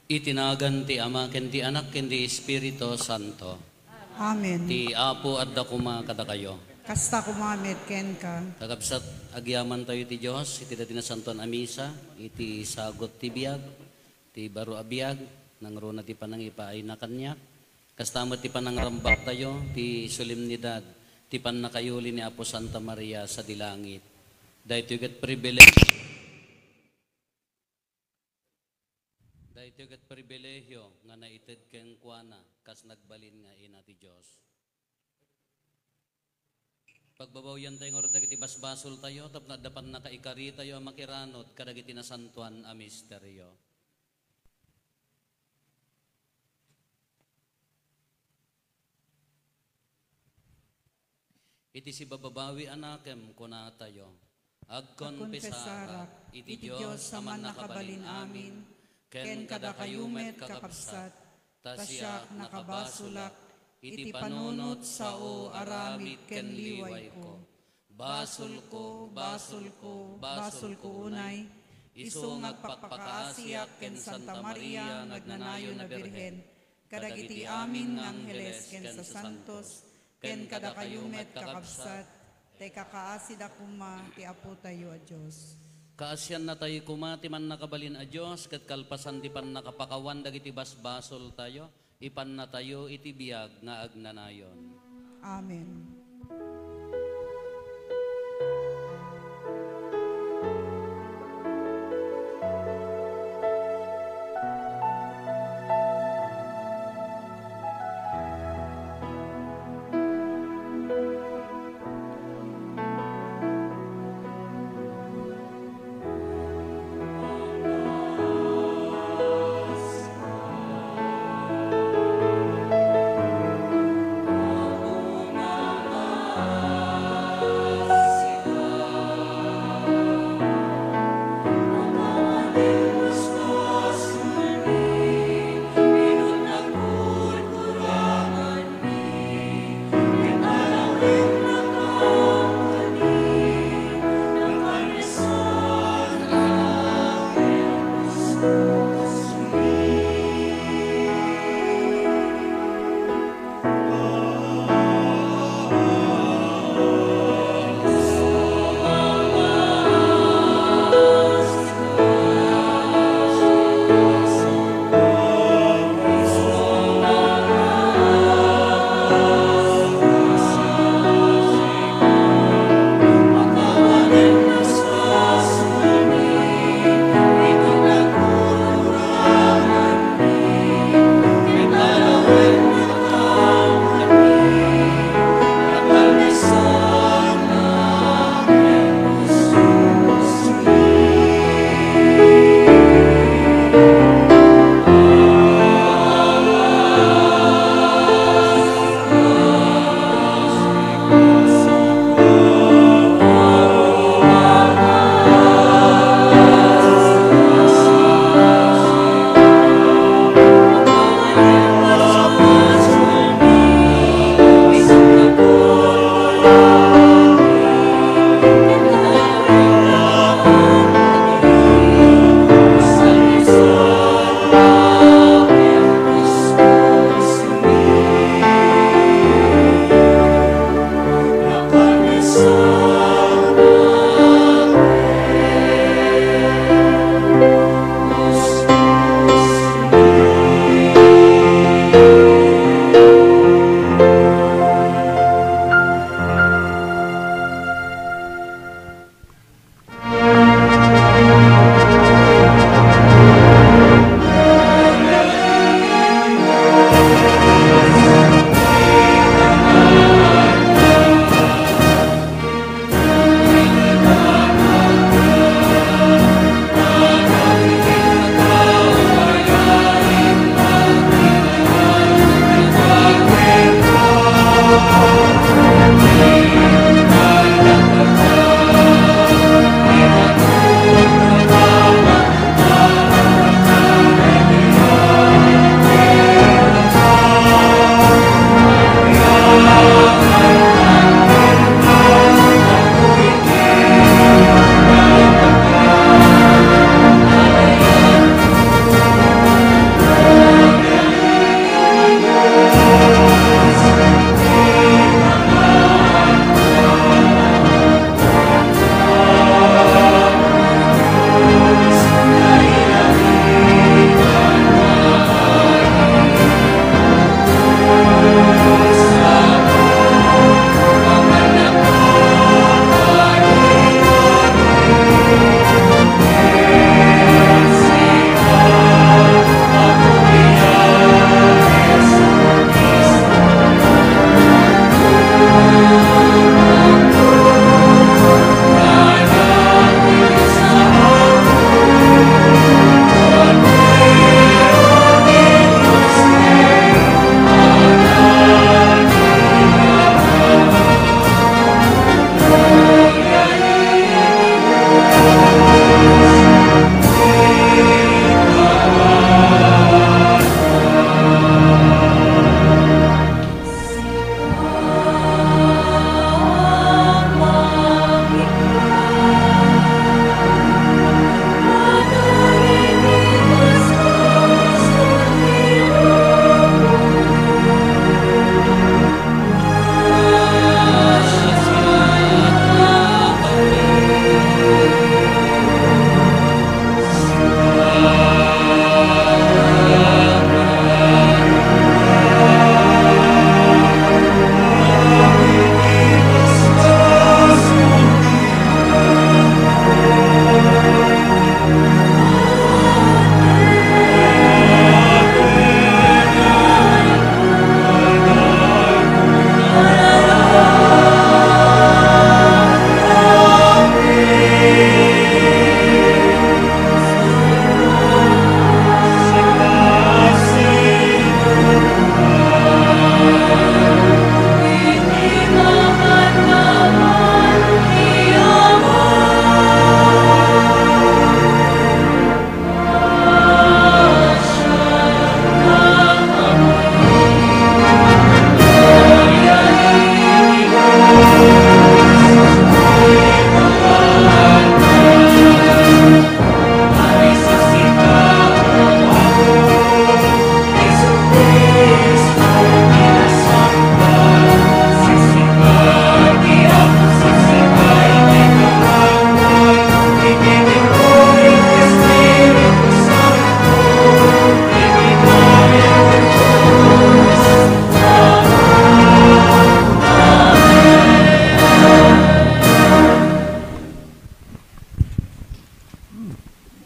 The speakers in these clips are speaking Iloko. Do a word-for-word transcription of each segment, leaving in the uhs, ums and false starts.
Iti nagan ti Ama, ken ti Anak, ken ti Espiritu Santo. Amen. Ti Apo adda koma kadakayo. Kasta koma met kenka. Kakabsat, agyamantayo ti Dios iti daydi nasantoan a misa, iti sagut ti biag, ti baro a biag, nangruna ti panangipaayna kaniak. Kasta met ti panangrambaktayo, ti solemnidad, ti pannakayuli ni Apo Santa Maria sadi langit. Daytoy ket pribilegio. Daytoy ket pribilegio nga naited kenkuana kas nagbalin nga ina ti Dios. Pagbabawiantayo ngarud dagiti basbasoltayo tapno adda pannakaikaritayo a makiranod kadagiti nasantoan a misterio. Iti sibababawi a nakem, kunatayo, agkonfesarak iti Dios a Mannakabalin-amin, ken kadakayo met, kakabsat, ta siak nakabasolak iti panunot, sao, aramid, ken liwayko. Basolko, basolko, basolko unay, isu nga agpakpakaasiak ken Santa Maria nga agnanayon a Birhen, kadagiti amin nga angheles ken sasantos, ken kadakayo met, kakabsat, ta ikakaasida koma ti Apotayo a Dios. Kaasiannatayo koma ti Mannakabalin a Dios, ket kalpasan ti pannakapakawan dagiti basbasoltayo, ipannatayo iti biag nga agnanayon. Amen.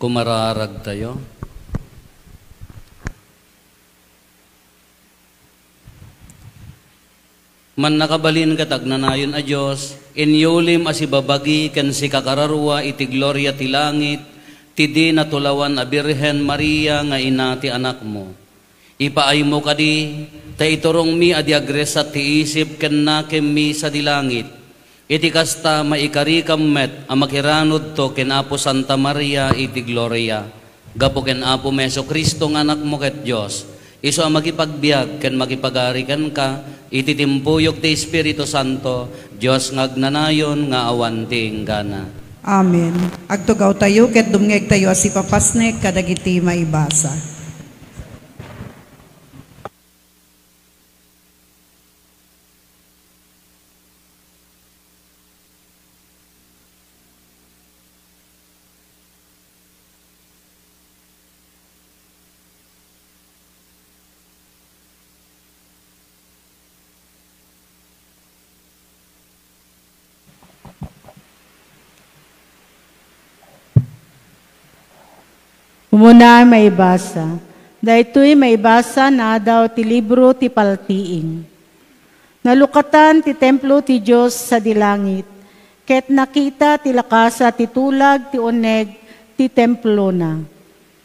Kumararagtayo. Mannakabalin ket agnanayon a Dios, inyulim a sibabagi ken sikakararua iti gloria ti langit, ti dinatulawan a Birhen Maria nga ina ti Anakmo. Ipaaymo kadi, ta iturongmi a di agresat ti isip ken nakemmi sadi langit. Iti kasta, maikarikam met a makiranudto ken Apo Santa Maria iti gloria. Gapu ken Apo Jesu-Cristo nga Anakmo ket Dios, isu a makipagbiag ken makipagari kenka iti timpuyog ti Espiritu Santo, Dios nga agnanayon nga awan ti inggana. Amen. Agtugawtayo ket dumngegtayo a sipapasnek kadagiti maibasa. Umuna a maibasa. Daytoy maibasa naadaw ti libro ti Paltiing. Nalukatan ti templo ti Dios sadi langit, ket nakita ti lakasa ti tulag ti uneg ti templona.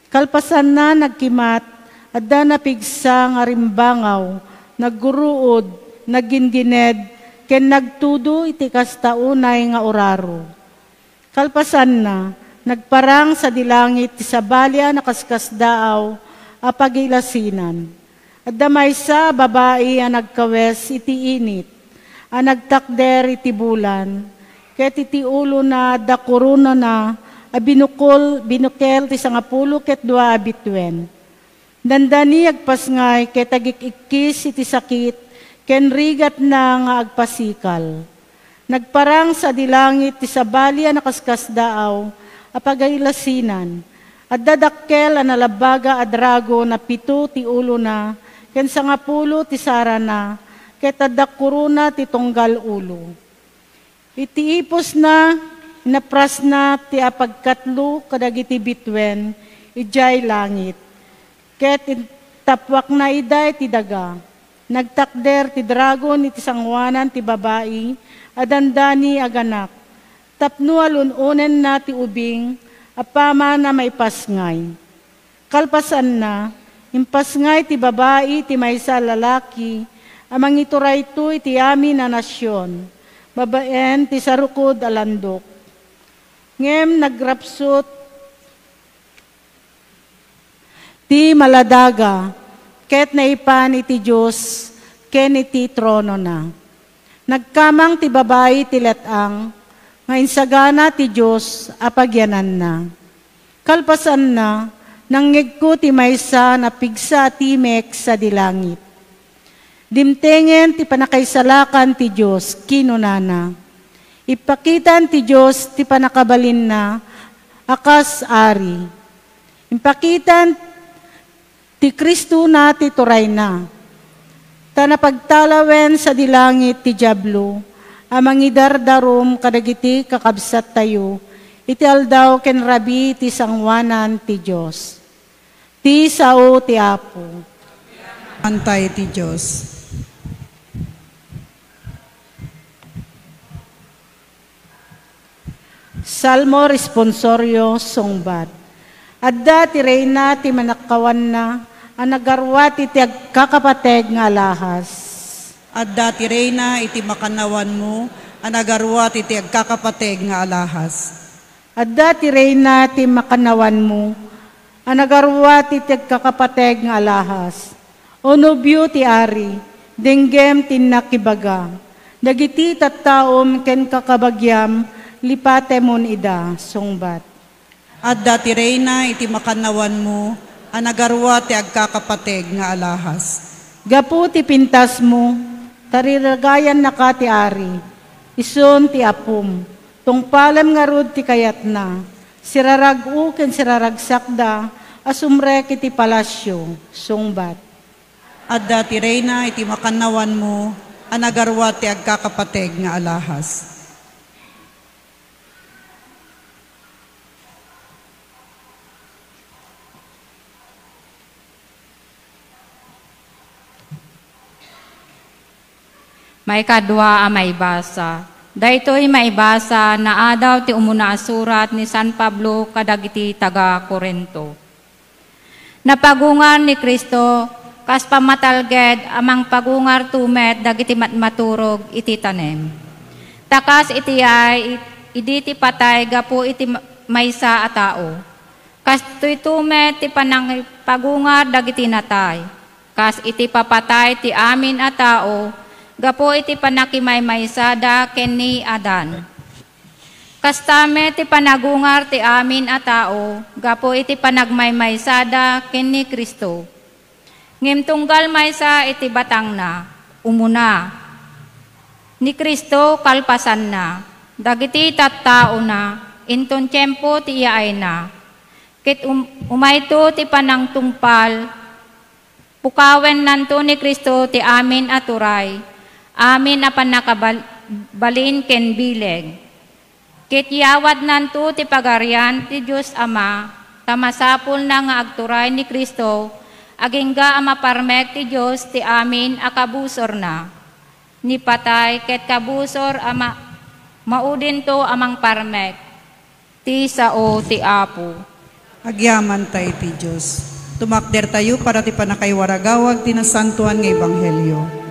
Kalpasanna, nagkimat, adda napigsa nga rimbangaw, nagguruod, nagginggined, ken nagtudo iti kasta unay nga uraro. Kalpasanna, nagparang sadi langit ti sabali a nakaskasdaaw a pagilasinan. Adda maysa a babai a nagkawes iti init, a nagtakder iti bulan, ket iti ulona adda koronana a binukol, binukel ti sangapulo ket dua a bituen. Dandani agpasngay ket agik-ikkis iti sakit ken rigatna nga agpasikal. Nagparang sadi langit ti sabali a nakaskasdaaw a pagailasinan. Adda dakkel a nalabbaga a dragon a pito ti ulona ken sangapulo ti sarana, ket adda korona ti tunggal ulo. Iti ipusna, inaprasna ti apagkatlo kadagiti bituen idiay langit, ket intappuakna ida iti daga. Nagtakder ti dragon iti sangoanan ti babai a dandani a ganak, tapno alun-onenna ti ubing apaman a maipasngay. Kalpasanna, impasngay ti babai ti maysa a lalaki a mangiturayto iti amin a nasion, babaen ti sarukod a landok. Ngem nagrapsut ti maladaga ket naipan iti Dios ken iti tronona. Nagkamang ti babai ti let-ang nga insagana ti Dios a pagyananna. Kalpasanna, nangngegko ti maysa a napigsa a timek sadi langit. Dimtengen ti pannakaisalakan ti Dios, kinunana. Ipakitan ti Dios ti pannakabalinna a kas ari. Impakitan ti Cristona ti turayna. Ta napagtalawen sadi langit ti Diablo a mangidardarum kadagiti kakabsattayo iti aldaw ken rabii ti sangoanan ti Dios. Ti sao ti Apo. Antay ti Dios. Salmo Responsorio, sungbat. Adda ti reyna ti manakawanna a nagaruat iti agkakapateg nga alahas. Adda ti reyna iti makannawanmo a nagaruat iti agkakapateg nga alahas. Adda ti reyna ti makannawanmo a nagaruat iti agkakapateg nga alahas. O nobio ti ari, denggem ti innak ibaga. Dagiti tattaom ken kakabagiam, lipatemon ida, sungbat. Adda ti reyna iti makannawanmo a nagaruat ti agkakapateg nga alahas. Gapu ti pintasmo, tariragayannaka ti ari, isun ti apom, tungpalem ngarud ti kayatna, sirarag-o ken siraragsakda a sumrek iti palasio, sungbat. Adda ti reyna iti makannawanmo a nagaruat ti agkakapateg nga alahas. Maikadua a maibasa. Daytoy maibasa naadaw ti umuna a surat ni San Pablo kadagiti taga-Corinto. Napagungar ni Cristo kas pammatalged a mangpagungarto met dagiti matmaturog iti tanem. Ta kas iti ay, idi ti patay gapu iti ma-, maysa a tao, kastoyto met ti panangipagungar dagiti natay. Kas iti papatay ti amin a tao gapu iti panakimaymaysada ken ni Adan, kasta met ti panagungar ti amin a tao gapu iti panagmaymaysada ken ni Cristo. Ngem tunggal maysa iti batangna, umuna, ni Cristo kalpasanna, dagiti tattaona, inton tiempo ti iyaayna. Ket um-, umayto ti panangtungpal, pukawennanto ni Cristo ti amin a turay, amin a pannakabal-, balin ken bileg. Ket yawadnanto ti pagarian ti Dios Ama, ta masapulna nga agturay ni Cristo, agingga a maparmek ti Dios ti amin a kabusorna. Ni patay ket kabusor a ma-, maudinto a mangparmek. Ti sao ti Apo. Agyamanta iti Dios. Tumakdertayo para ti pannakaiwaragawag ti nasantoan nga ebanghelio.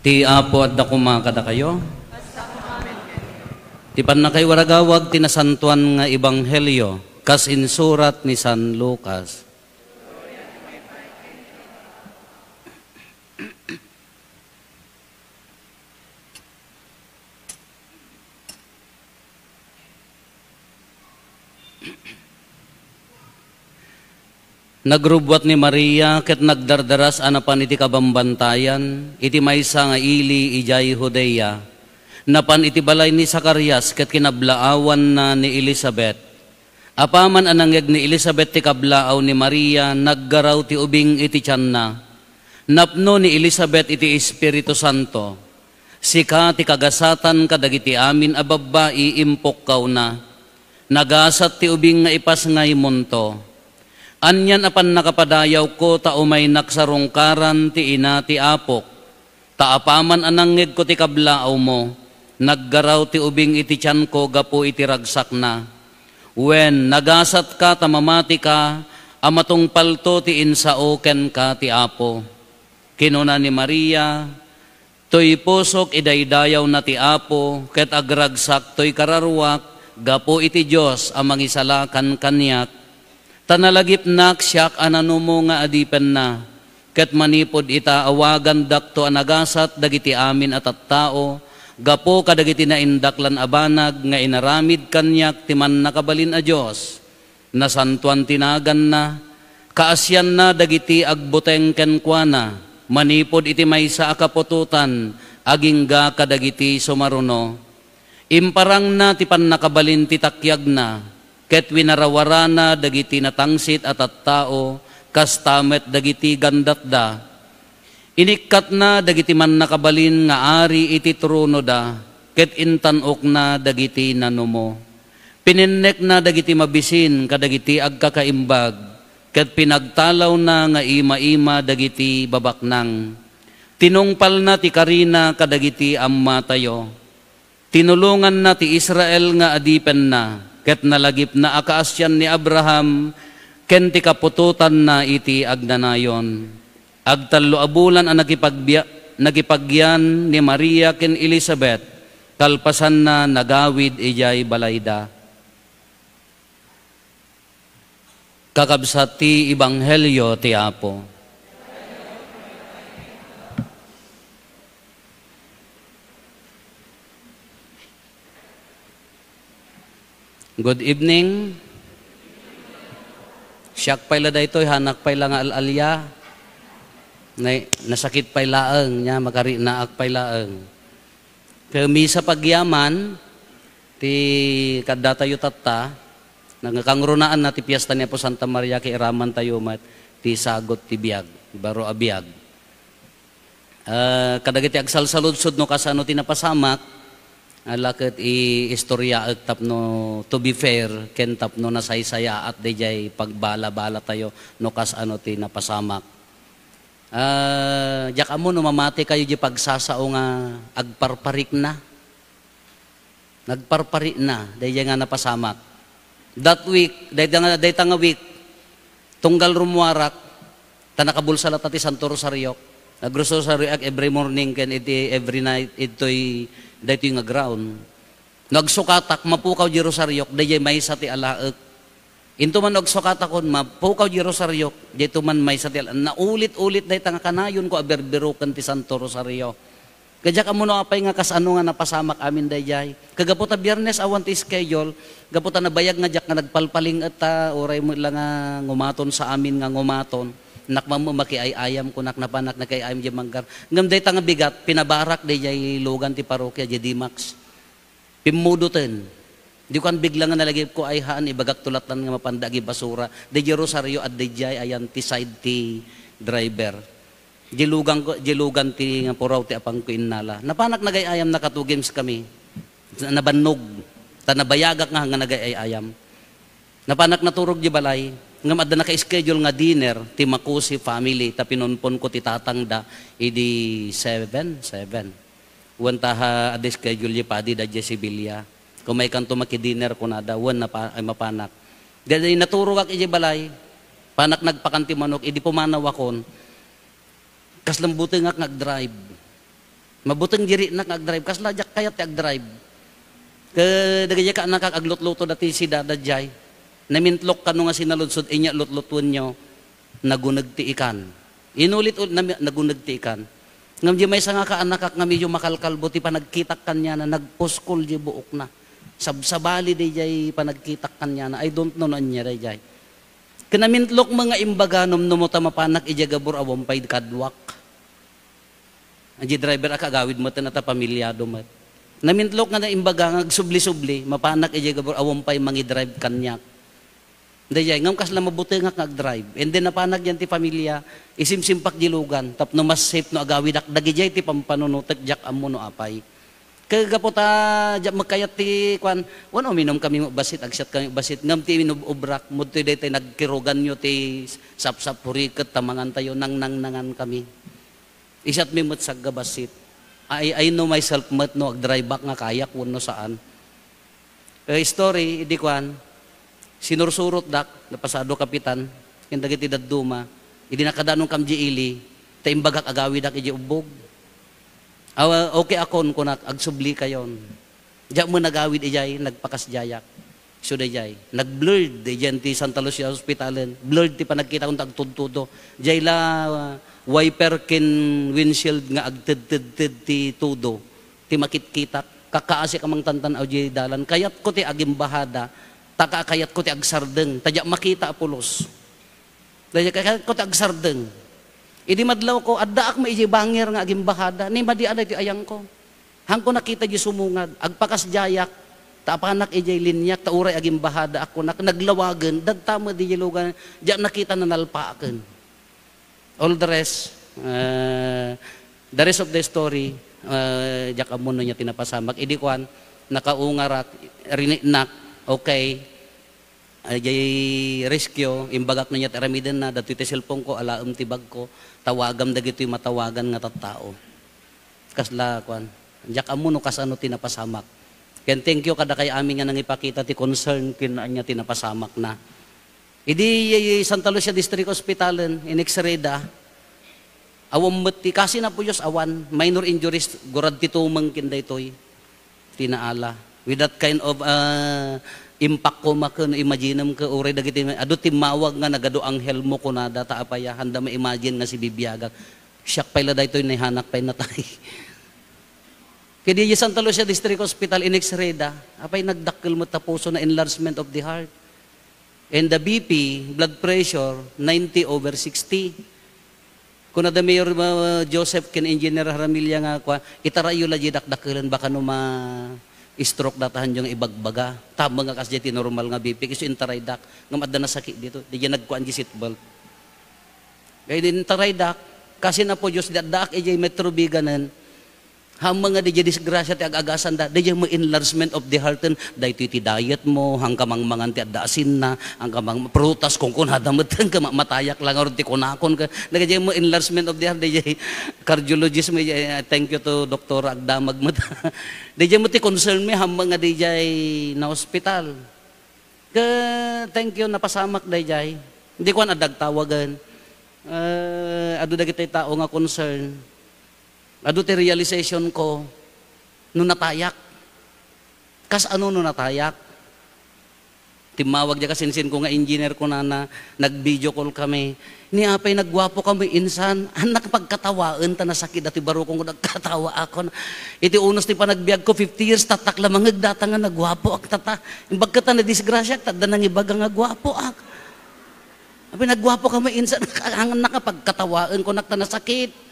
Ti Apo adda koma kadakayo. Ti pannakaiwaragawag ti nasantoan nga ebanghelio kas insurat ni San Lucas. Nagrubbuat ni Maria ket nagdardaras a napan iti kabambantayan iti maysa nga ili idiay Judea. Napan iti balay ni Zacarias ket kinablaawanna ni Elisabet. Apaman a nangngeg ni Elisabet ti kablaaw ni Maria, naggaraw ti ubing iti tianna. Napno ni Elisabet iti Espiritu Santo. Sika ti kagasatan kadagiti amin a babbai impukkawna. Nagasat ti ubing nga ipasngaymonto. Anian a pannakapadayawko ta umaynak sarungkaran ti ina ti apok. Ta apaman a nangngegko ti kablaawmo, naggaraw ti ubing iti tianko gapu iti ragsakna. Wen, nagasatka ta mamatika a matungpalto ti insao kenka ti Apo. Kinuna ni Maria, "Toy pusok idaydayawna ti Apo, ket agragsak toy kararuak gapu iti Dios a mangisalakan kaniak. Ta nalagipnak siak a nanumo nga adipenna. Ket manipud ita, awagandakto a nagasat dagiti amin a tattao gapu kadagiti naindaklan a banag nga inaramid kaniak ti Mannakabalin a Dios. Nasantoan ti naganna, kaasianna dagiti agbuteng kenkuana manipud iti maysa a kaputotan agingga kadagiti sumaruno. Imparangna ti pannakabalin ti takiagna, ket winarawarana dagiti natangsit a tattao, kasta met dagiti gandatda. Inikkatna dagiti mannakabalin nga ari iti tronoda, ket intan-okna dagiti nanumo. Pinennekna dagiti mabisin kadagiti agkakaimbag, ket pinagtalawna nga ima-ima dagiti babaknang. Tinungpalna ti karina kadagiti ammatayo. Tinulonganna ti Israel nga adipenna, ket nalagipna a kaasian ni Abraham ken ti kaputotanna iti agnanayon. Agtallo a bulan a nakipagbia-, nakipagyan ni Maria ken Elisabet, kalpasanna nagawid idiay balayda. Kakabsat ti Ebanghelio ti Apo. Good evening. Siak pay la daytoy, hanak pay la nga al-alia. Nay-, nasakit pay laeng, nia makarinaak pay laeng. Ket misa pagyaman, ti kaddatayo tatta, nangkangrunaan na ti piesta ni Apo Santa Maria, ket iramantayo met ti sagut ti biag, baro a biag. Ah, kadagiti agsalsaludsod no kasano ti napasamak, ala ket i-istoriaek tapno, to be fair, ken tapno nasaysayaat daydiay pagbala-balatayo no kasano ti napasamak. Ah, diak ammo no mamati kayo di pagsasao nga agparparikna. Nagparparikna, daydiay nga napasamak. That week, dayta nga, dayta nga week, tunggal rummuarak, ta nakabulsa latta ti Santo Rosariok. Nagrosarioak every morning ken iti every night, itoy, daytoy nga ground. No agsukatak, mapukaw di rosariok, daydiay maysa ti alaek. Into man no agsukatakon, mapukaw di rosariok, daytoy man maysa ti alaek. Naulit-ulit dayta nga kanayonko a birbiroken ti Santo Rosario. Ket diak ammo no apay nga kasano nga napasamak amin daydiay. Ket gapu ta Biyernes awan ti schedule, gapu ta nabayag nga diak nga nagpalpaling-et ta uray met la nga ngumaton sa amin nga ngumaton. Nakmammo makiay-ayam, kunak, napanak nakiay-ayam di manggar. Ngem dayta nga bigat, pinabarak daydiay lugan ti parokia, di Dimax. Pimmudoten. Di kuan, bigla nga nalagipko, ay haan, ibagak to lattan nga mapanda agibasura. Daydiay rosario, adda daydiay, ayan, ti side ti driver. Di lugan ko, di lugan ti nga puraw ti apangko innala. Napanak nagay-ayam, naka two games kami. Nabannog. Ta nabayagak nga, nga nagay-ayam. Napanak naturog di balay. Ngem adda naka-schedule nga dinner ti Makusi family, ta pinunponko ti tatangda idi seven, seven. Wen ta ha, adda schedule di padi da di Sevilla. Kumaykanto makidinner kunada, wen napa-, ay mapanak. Di, di naturogak iti balay. Panak nagpakan ti manok, idi pumanawakon. Kasla butengak nga agdrive. Mabuteng dirinak nga agdrive. Kasla diak kayat ti agdrive. Ke, dagiti kaanakak aglutluto dati si dada jay. Namintlok kano nga sinaludsod, inya lutlutuenyo, naguneg ti ikan. Inulit-ulit, nami-, naguneg ti ikan. Ngem di maysa nga kaanakak nga medyo makalkalbo ti panagkitak kaniana, nagpuskol di buokna. Sabsabali di jay panagkitak kaniana. I don't know no anya di jay. Kinamintlok mo nga imbaga, numnumo ta mapanak idiay gabur awan pay kaduak. Idiay driver a kagawid met, ta pamilyado met. Namintlok nga naimbaga nga agsubli-subli, mapanak idiay gabur awan pay mangidrive kaniak. Dayjay, ngem kasla mabutengak nga agdrive. And then napanak yan ti pamilya, isimsimpak di lugan, tapno mas safe no agawidak dagidiay ti pampanunotek, diak ammo no apay. Kagapu ta, diak makayat ti, kuan, wen, uminom kami bassit, agsiat kami bassit, ngem ti inub-ubrak, mudtoy daytay nagkiruganyo ti sapsap, huriket, ta mangantayo, nangnangnangan kami. Isiatmi met sagga bassit. I, I know myself met no agdriveak nga kayak wenno saan. Eh, story, idi kuan, sinursurotdak, napasado kapitan, ken dagiti dadduma, idi nakadanon kam di ili, ta imbagak agawidak iti ubbog. Aw, okay akon, kunak, agsubli kayon. Diak met nagawid idiay, nagpakasdiayak. Isu dayjay. Nag-blurred dayjay ti Santa Lucia Hospitalen. Blurred ti panagkita kunta agtudtudo. Jay la, uh, wiper ken windshield nga agtedtedted ti tudo. Ti makitkitak. Kakaasik a mangtantan-aw jay dalan. Kayatko ti agimbahada. Ta kakayatko ti agsardeng. Ta diak makita a pulos. Dayjay kayatko ti agsardeng. Idi madlawko, addaak met idiay bangir nga agimbahada. Ni madi a daytoy ayangko. Hanko nakita di sumungad, agpakasdiayak, ta apanak idiay liniak, ta uray agimbahada ak kunak, naglawagen, dadta met di lugan, diak nakita nanalpaaken. All the rest, uh, the rest of the story, uh, diak ammo no ania ti napasamak. Idi kuan, nakaungarak, riniknak, okay. Ay, jay rescue, imbagak no ania ti aramidenna, datoy ti cellphone ko, alaem ti bag ko, tawagam dagitoy matawagan nga tattao. Kasla, kuan, diak ammo no kasano ti napasamak. Ken thank you kadakay amin nga nangipakita ti concern ken ania ti napasamakna. Idi, Santa Lucia District Hospitalen, in-X-ray da, awan met ti, kasi na po Diyos, awan, minor injuries, gurad ti tumeng ken daytoy. Ti naala. With that kind of, ah, impact ko, ma, ken imaginem ket uray dagiti adu timmawag nga nagadu anghel mo kunada, ta apay a, handa ma-imagine nga sibibiagak. Siak pay la daytoy, nayanak pay natay. Ket diay Santa Lucia District Hospital, in-X-ray da. Apay, nagdakkel met ta puso na, enlargement of the heart. And the B P, blood pressure, ninety over sixty. Kuna da Mayor, uh, Joseph ken Engineer Jaramillo nga kua, "Itarayo la diay dakdakelen, baka no ma-stroke data, haanyo nga ibagbaga." Tameng nga kas diay ti normal nga B P, isu intaraydak, ngem adda nasakit dito. Diay nagkuan diay seatbelt. Kaya din intaraydak, kasi na po Diyos, di addaak idiay Metro Biganen, Hamma nga diay disgrasya ti ag-agasanda, diay mo enlargement of the heart, daytoy ti diet mo, hangka mangmangan ti adda asinna, hangka mang prutas, kunkunada met, hangka ma-, matayak lang, or ti kunakon ka, diay mo enlargement of the heart, diay cardiologist mo, eh, thank you to Doktor Agdamag mo. Diay mo ti concern mo, hamma nga diay na hospital. Ka, thank you, napasamak dayjay. Hindi ko adda agtawagan. Eh, adu dagiti tao nga concern. Adu ti realization ko, no natayak. Kas ano no natayak? Timmawag diay kasinsin ko nga engineer ko nana, nag-video call kami. Ni apay nagguapo kami insan, annak pagkatawaen ta nasakit dati barukong ko nagkatawaakon. Iti unos ti panagbiag ko, fifty years, tatak la mangeg data nga nagguapoak tata. Imbag kata na disgrasya, tadda nangibaga nga guapoak. Abi nagguapo kami insan, annak pagkatawaen ko nakta nasakit.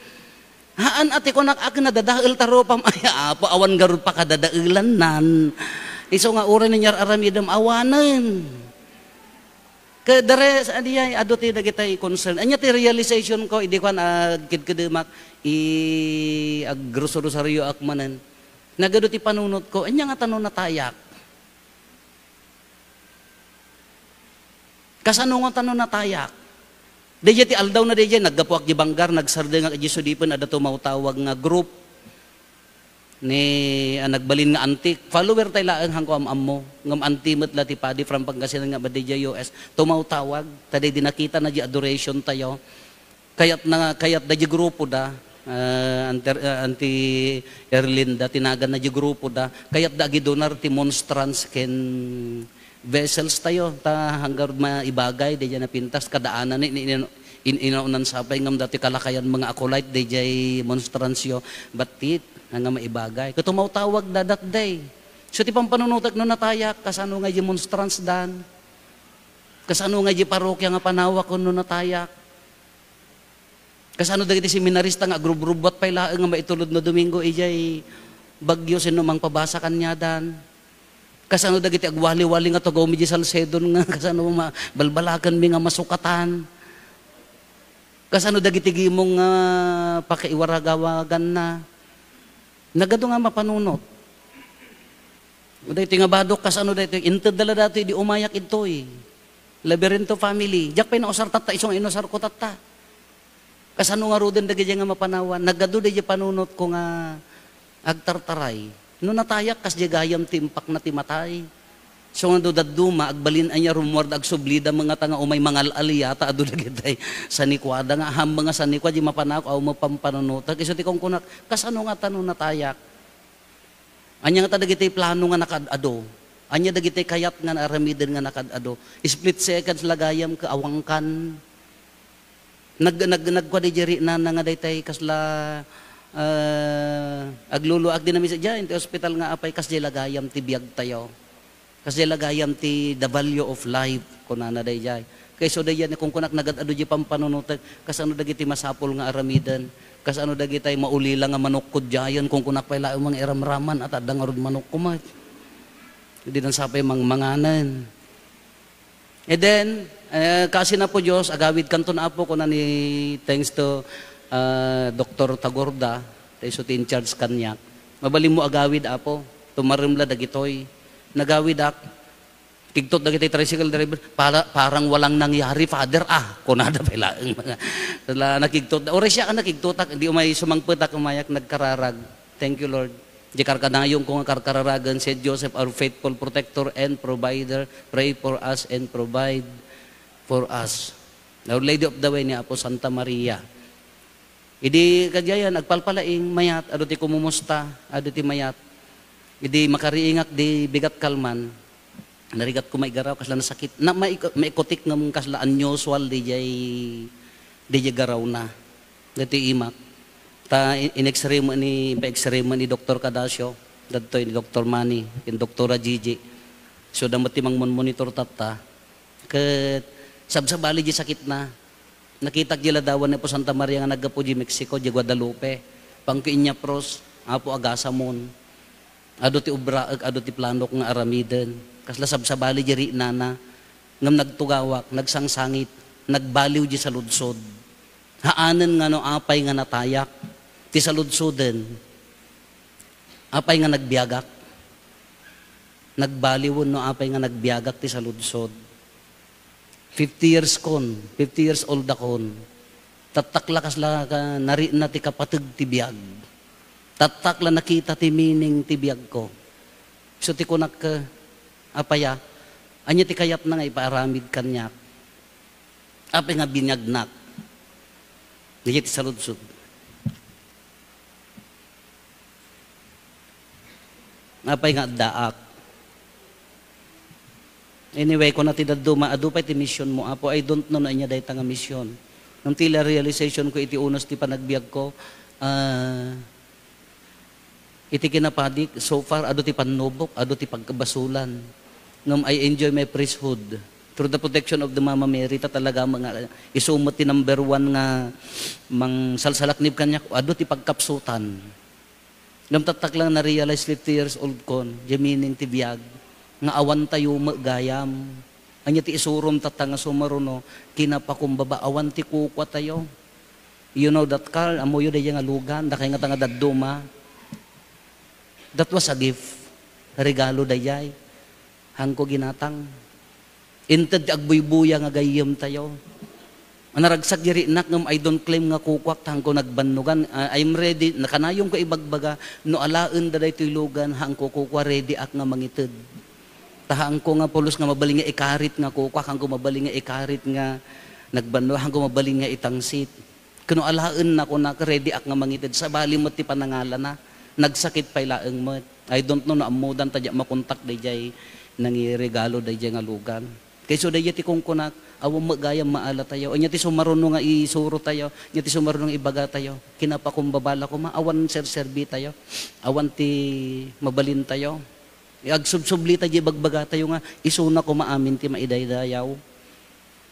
Haan ati kunak, "Ak, nadadael ta rupam." Ay, Apo, awan garud pakadadaelannan. Isu nga uray ni aramidem awanen. Kadare, sa diay, adu ti dagitay concern. Anya ti realization ko, idi kuan, agkidkidemak, i-, agrusurusarioak manen. Nagadu ti panunot ko, anya nga tano natayak? Kasano nga tano natayak? Dayjay ti aldaw na dayjay, naggapuak di banggar, nagsardengak iti sudipen, adda tumawtawag nga group ni, ah, nagbalin nga anti. Follower tay laeng, hanko am-ammo. Ngem anti met la ti padi from Pangasinan nga dayjay U S. Tumawtawag, ta daydi nakita na di adoration tayo. Kayat na, kayat da di grupo da, ah, anter-, ah, anti Erlinda, tinagan na di grupo da. Kayat da agidonar ti monstrance ken vessels tayo, ta hanggar maibagay, dayjay napintas, kadaanan ni, ni, ni, in, inaunan sapay ngem dati kalakayan mga acolyte, dayjay monstransyo, but it, nga maibagay. Ket tumawtawag da that day. So, ti pampanunotek no natayak, kasano nga di monstrance dan? Kasano nga di parokya nga panawak no natayak? Kasano dagiti seminarista nga agrubrubbuat pay laeng nga maitulod no Domingo idiay Baguio, sino mangpabasa kaniadan? Kasano dagiti agwali-wali nga tugaw mi di Salcedon nga kasano ma-, balbalaken mi nga masukatan? Kasano dagiti gimong nga pakaiwaragawaganna? Nagadu nga mapanunot. Daytoy nga badok, kasano daytoy? Inted da la datoy, di umayak idtoy. Labirinto family. Diak pay nausar tatta, isu nga inusar ko tatta. Kasano ngaruden dagiti nga mapanawan? Nagadu daydi panunot ko nga agtartaray. No natayak, kasdi gayam ti impakna ti matay. So nga do dadduma, agbalin ania rummuar da agsublida, mangata nga umay mangal-alia, ta adu dagitay sanikuada nga, ahammang nga sanikua, di mapanak, aw mapampanunotak. Isu ti kunkunak, kasano nga tano natayak? Ania ngata dagiti plano nga nakaad-adu? Ania dagiti kayat nga naaramiden nga nakaad-adu? Split seconds la gayam ket awangkan. Nag-, nag-, nagkua diay riknana nga daytay kasla, ah, agluluak, dinamisa diay ti ospital nga apay, kasdiay la gayam ti biagtayo. Kasdiay la gayam ti the value of life, kunana daydiay. Kayso daydiay, kunkunak, nagad-adu diay pampanunotek, kasano dagiti masapul nga aramiden? Kasano dagitay maulila nga manukko diayen? Kunkunak pay laeng nga iramraman, at adda ngarud manukko met. Dinan sapay mangmanganen. And then, eh, kaasi na po Diyos, agawid kanton Apo, kuna ni, thanks to, ah, Doktor Tagorda, ta isu ti in charge kaniak. Mabalin mo agawid, Apo, tumarem la dagitoy. Nagawidak, kigtot dagiti tricycle driver, "Para, parang walang nangyari, Father, ah," kunada pay laeng. La, nakigtot, uray siak a nakigtotak, di umay sumangpetak, umayak, nagkararag. Thank you, Lord. Di karkanayonko nga karkararagen, Saint Joseph, our faithful protector and provider, pray for us and provide for us. Our Lady of the Way ni Apo Santa Maria. Idi kadiayan, agpalpalaing, mayat, adu ti kumumusta, adu ti mayat. Idi makariingak di bigat kalman, narigat ko maigaraw, kasla nasakit. Na, maik-, maikutik ngem kasla unusual diay, diay garawna. Dati imak. Ta in, in-x-ray mo ni, pa-x-ray mo ni Doktor Cadacio, dadtoy ni Doktor Manny, ken Doktora Gigi. So, damet ti mangmon-monitor tatta. Ket sabsabali di sakitna. Nakitak di ladawan ni Apo Santa Maria nga naggapu di Mexico, di Guadalupe. Pangko inyapros, Apo, agasamon. Adu ti obraek, adu ti planok nga aramiden. Kasla sabsabali di riknana. Ngem nagtugawak, nagsangsangit, nagbaliw di saludsod. Haanen nga no apay nga natayak ti saludsoden, apay nga nagbiagak? Nagbaliwen no apay nga nagbiagak ti saludsod. Fifty years kon, fifty years old akon. Tattak la kasla ka, narikna ti kapateg ti biag. Tattak la nakita ti meaning ti biagko. So ti kunak, apay a, ania ti kayatna nga ipaaramid kaniak? Apay nga biniagnak? Daydiay ti saludsod. Apay nga addaak? Anyway, kuna ti dadduma, adu pay ti mission mo, Apo. I don't know no ania dayta nga mission. Ngem ti la realization ko iti unos ti panagbiag ko, ah, iti kinapadik, so far, adu ti pannubok, adu ti pagkabasulan. Ngem I enjoy my priesthood. Through the protection of the Mama Mary, ta talaga nga isu met ti number one nga mangsalsalaknib kaniak, adu ti pagkapsutan. Ngem tattak lang na-realize fifty years old kon, di meaning ti biag, nga awan tayo met gayam. Ania ti isurom tatta nga sumaruno, kinapakumbaba, awan ti kukua tayo. You know that, Carl, ammoyo daydiay nga lugan, dakay nga tanga dadduma. That was a gift. Regalo daydiay. Hanko ginatang. Inted ti agbuybuya nga gayyem tayo. Naragsak di riknak ngem I don't claim nga kukuak ta hanko nagbannogan. Ah, I'm ready. Nakanayon ko ibagbaga, no alaen da daytoy lugan, hanko kukua, ready ak nga mangited. Ta hanko nga pulos nga mabalin nga ikarit nga kukuak, hanko mabalin nga ikarit nga nagbanno, hanko mabalin nga itangsit. Ken no alaenna, kunak, ready ak nga mangited. Sabali met ti panangalana. Nagsakit pay laeng met. I don't know no ammodan ta diak makontak daydiay nangiregalo daydiay nga lugan. Kayso daydiay ti kunkunak, awan met gayam maala tayo. Ania ti sumaruno nga isuro tayo? Ania ti sumaruno nga ibaga tayo? Kinapakumbaba la koma, awan serserbi tayo. Awan ti mabalin tayo. Agsubsubli ta diay ibagbaga tayo nga isuna koma amin ti maidaydayaw.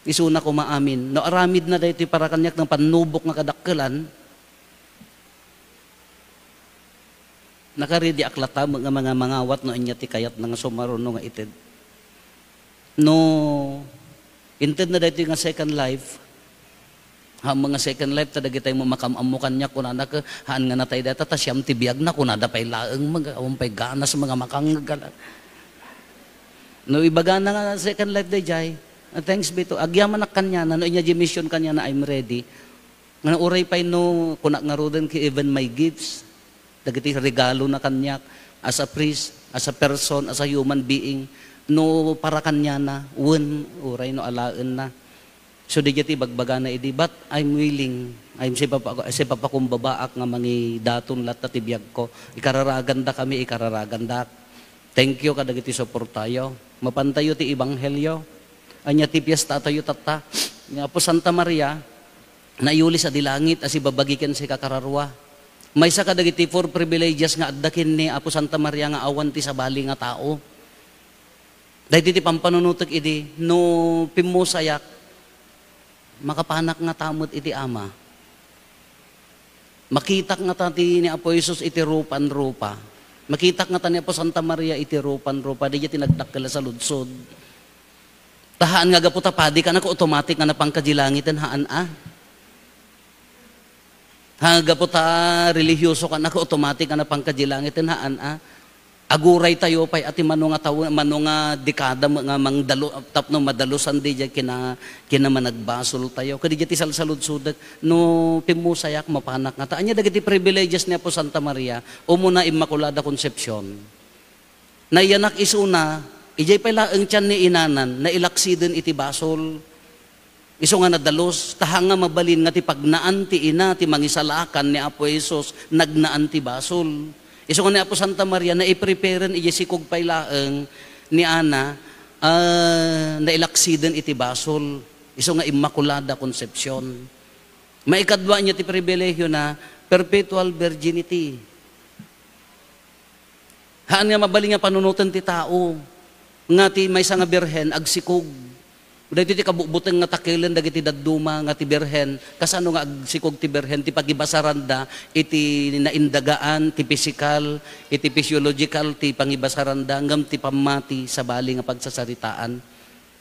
Isuna koma amin. No aramidna daytoy para kaniak nga pannubok nga kadakkelan, nakarediak latta met nga manga-, mangawat no ania ti kayatna nga sumaruno nga ited. No intedna daytoy nga second life, haan nga second life, ta dagitay met makaam-ammo kaniak, kunana ket, haan nga natay dayta, ta siam ti biagna, kunada pay laeng, mag-, awan pay ganas, mga makangngeg. No ibagana nga second life daydiay, ah, thanks be to, agyamanak kaniana, no inya di mission kaniana, I'm ready. Nga uray pay no, kunak ngaruden, ki even my gifts, dagiti regalona kaniak, as a priest, as a person, as a human being, no para kaniana, wen, uray no alaenna. So, daydiay ti ibagbagana idi, but I'm willing, I'm sipapa-, sipapakumbabaak nga mangidaton latta ti biagko. Ikararagandakami, ikararagandak. Thank you kadagiti suportayo. Mapantayo ti ebanghelio. Ania ti piestatayo tatta? Ni Apo Santa Maria, naiyuli sadi langit a sibabagi ken sika kararua. Maysa kadagiti four privileges nga adda ken ni Apo Santa Maria nga awan ti sabali nga tao. Daytoy ti pampanunotek idi, no pimmusayak, makapanak ngata met iti Ama. Makitak ngata ti ni Apo Jesus iti rupan-rupa. Makitak ngata ni Apo Santa Maria iti rupan-rupa. Daydiay ti nagdakkel a saludsod. Ta haan nga gapu ta padi ka, naka automatic nga napanka di langiten, haan a. Ha, gapu ta relihiyoso ka, naka automatic nga napanka di langiten, haan a. Aguray tayo pay a ti mano nga tawen, mano nga dekada nga mangdalo-, tapno madalusan di diay kina-, kinamanagbasoltayo. Ket diay ti salsaludsodek, no pimmusayak, mapanak ngata. Ania dagiti privileges ni Apo Santa Maria, umuna Immaculada Concepcion. Nayanak isuna, idiay pay laeng tian ni inanan, nailaksiden iti basol. Isu nga nadalus, ta haan nga mabalin nga ti pagnaan ti ina ti mangisalakan ni Apo Jesus, nagnaan ti basol. Isu nga ni Apo Santa Maria, naipreparen idiay sikog pay laeng ni Ana, ah, nailaksiden iti basol. Isu nga Immaculada Concepcion. Maikadua nia ti pribilehiona, perpetual virginity. Haan nga mabalin nga panunoten ti tao nga ti maysa nga birhen agsikog. Daytoy ti kabutbuteng nga takelen dagiti dadduma nga ti birhen. Kasano nga agsikog ti birhen? Ti pagibasaranda iti naindagaan, ti pisikal, iti physiological, ti pangibasaranda, ngem ti pammati sabali nga pagsasaritaan.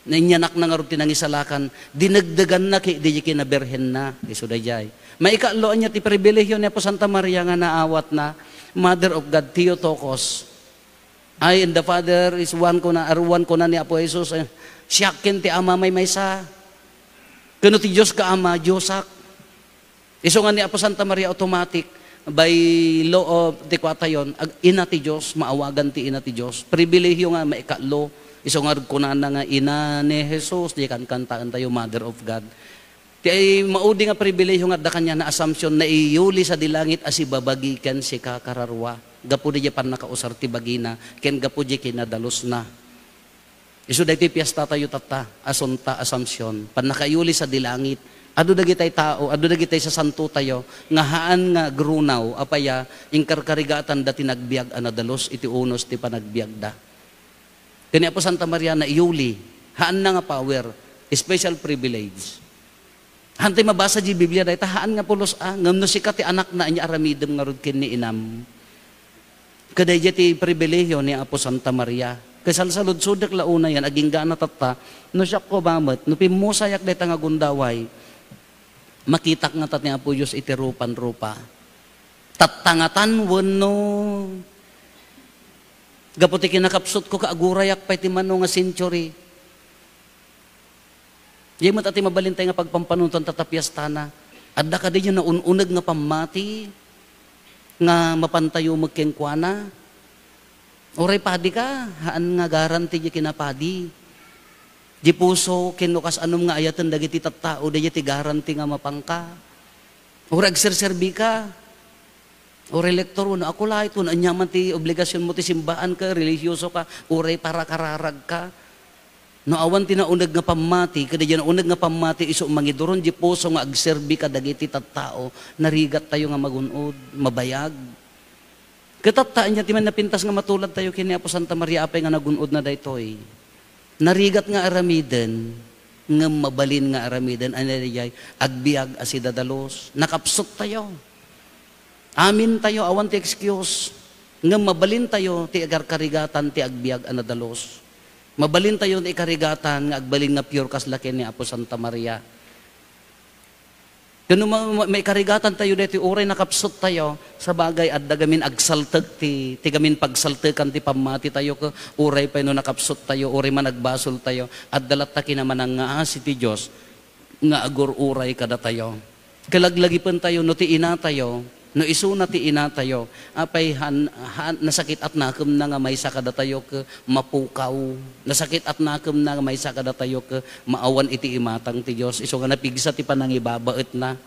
Nainyanakna ngarud ti nangisalakan, dinegdeganna ket diay kinabirhenna, isu daydiay. Maikatlo, ania ti pribilehio ni Apo Santa Maria nga naawatna, Mother of God, Theotokos. I and the Father is one, kuna, are one, kuna ni Apo Jesus, eh, siak ken ti Ama maymaysa. Ken no ti Dios ka Ama, Diosak. Isu nga ni Apo Santa Maria, automatic, by law of the kuatayon, ag-, ina ti Dios, maawagan ti ina ti Dios. Pribilehio nga maikatlo. Isu nga kunana nga ina ni Jesus, di kankantaentayo, Mother of God. Ti ay maudi nga pribilehio nga adda kaniana, Assumption, naiyuli sadi langit a sibabagi ken sika kararua. Gapu diay pannakausar ti bagina, ken gapu diay kinadalusna. Isu daytoy piestatayo tatta, Asunta, Assumption, pannakaiyuli sadi langit. Adu dagitay tao, adu dagitay sasantotayo nga haan nga agrunaw, apay a, inkarkarigatanda ti nagbiag a nadalus iti unos ti panagbiagda. Ken ni Apo Santa Maria naiyuli, haanna nga power, special privilege. Hantay mabasa di Biblia dayta, haan nga pulos a, ngem no sika ti anakna, ania aramidem ngarud ken ni inam. Kadaydiay ti pribilehio ni Apo Santa Maria. Ket salsaludsodek la unayen, agingga tatta, no siak koma met, no pimmusayak dayta nga gundaway, makitak ngata ni Apo Dios iti rupan-rupa. Tatta ngatan wenno gapu ti kinakapsutko ket agurayak pay ti mano nga century. Diay met a ti mabalintay nga pagpampanunotan ta ta piestana. Adda kadi diay naun-uneg nga pammati nga mapantayo met kenkuana? Uray padi ka, haan nga guarantee diay kinapadi. Di puso, ken no kas-anom nga ayaten dagiti tattao, daydiay ti guarantee nga mapanka. Uray agserserbi ka, uray lektor, wenno akolayt, wenno ania man ti obligasionmo ti simbaan ka, relihioso ka, uray parakararag ka. No awan ti nauneg nga pammati, kadi diay nauneg nga pammati, isu mangiduron di puso nga agserbi kadagiti tattao, narigattayo nga magun-od, mabayag. Ket tatta, ania ti man napintas nga matuladtayo ken ni Apo Santa Maria, apay nga nagun-odna daytoy? Narigat nga aramiden, ngem mabalin nga aramiden, ania daydiay? Agbiag a sidadalus. Nakapsuttayo. Amintayo, awan ti excuse. Ngem mabalintayo ti ikarkarigatan ti agbiag a nadalus. Mabalintayo ti ikarigatan nga agbalin nga pure kasla ken ni Apo Santa Maria. Ken no ma-, ma-, maikarigatantayo daytoy, uray nakapsuttayo, sabagay, adda gamin agsaltek ti, ti gamin pagsaltekan ti pammatitayo, ket uray pay no nakapsuttayo, uray man agbasoltayo, adda latta kinamanangngaasi ti Dios nga agur-uray kadatayo. Kalaglagipentayo no ti inatayo, no isuna ti inatayo, apay han-, han-, nasakit at nakemna nga maysa kadatayo ket mapukaw. Nasakit at nakemna nga maysa kadatayo ket maawan iti imatang ti Dios. Isu nga napigsa ti panangibabaetna.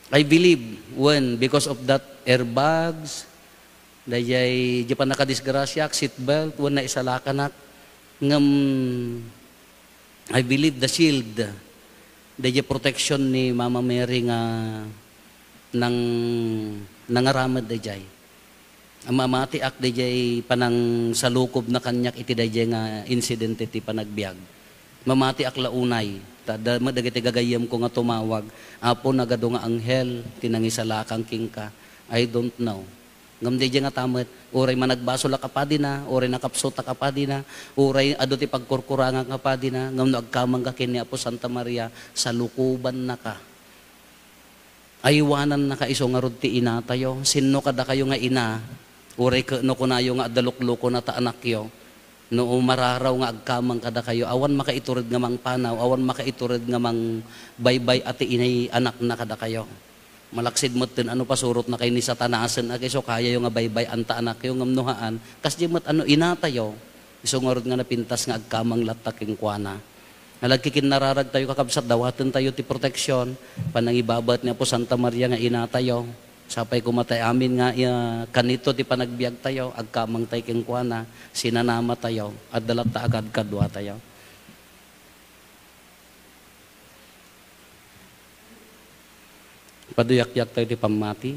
I believe, when, because of that airbags, Dayjay, di pannakadisgrasiaak, seatbelt, wen naisalakanak. Ngem, I believe the shield, dayjay protection ni Mama Mary nga nang-, nangaramed dayjay. Mamatiak dayjay panangsalukobna kaniak iti dayjay nga insidente ti panagbiag. Mamatiak la unay, ta adda met dagiti gagayyemko nga tumawag, "Apo, nagadu nga anghel ti nangisalakang kenka." I don't know. Ngem dayjay ngata met, uray managbasol a kapadina, uray nakapsut a kapadina, uray adu ti pagkurkurangak a kapadina, ngem no agkamangka ken ni Apo Santa Maria, salukobannaka. Aywanannaka isu ngarud ti inatayo. Sinno kadakayo nga ina, uray ket no kunayo nga adda luklukona ta anakyo, no mararaw nga agkamang kadakayo, awan makaitured nga mangpanaw, awan makaitured nga mangbaybay-a ti inay anakna kadakayo. Malaksid metten a no pasurotnakayo ni Satanasen a isu kayayo nga baybay-anta anakyo, ngem no haan, kasdi met a no inatayo, isu ngarud nga napintas nga agkamang latta kenkuana. Nalagkikinnararagtayo, kakabsat, dawatentayo ti proteksyon, panangibabaet ni Apo Santa Maria nga inatayo. Sapay koma tay amin nga, ah, kanito ti panagbiagtayo, agkamangtay kenkuana, sinanamatayo, adda latta a kadkaduatayo. Paduyakyaktayo ti pammati.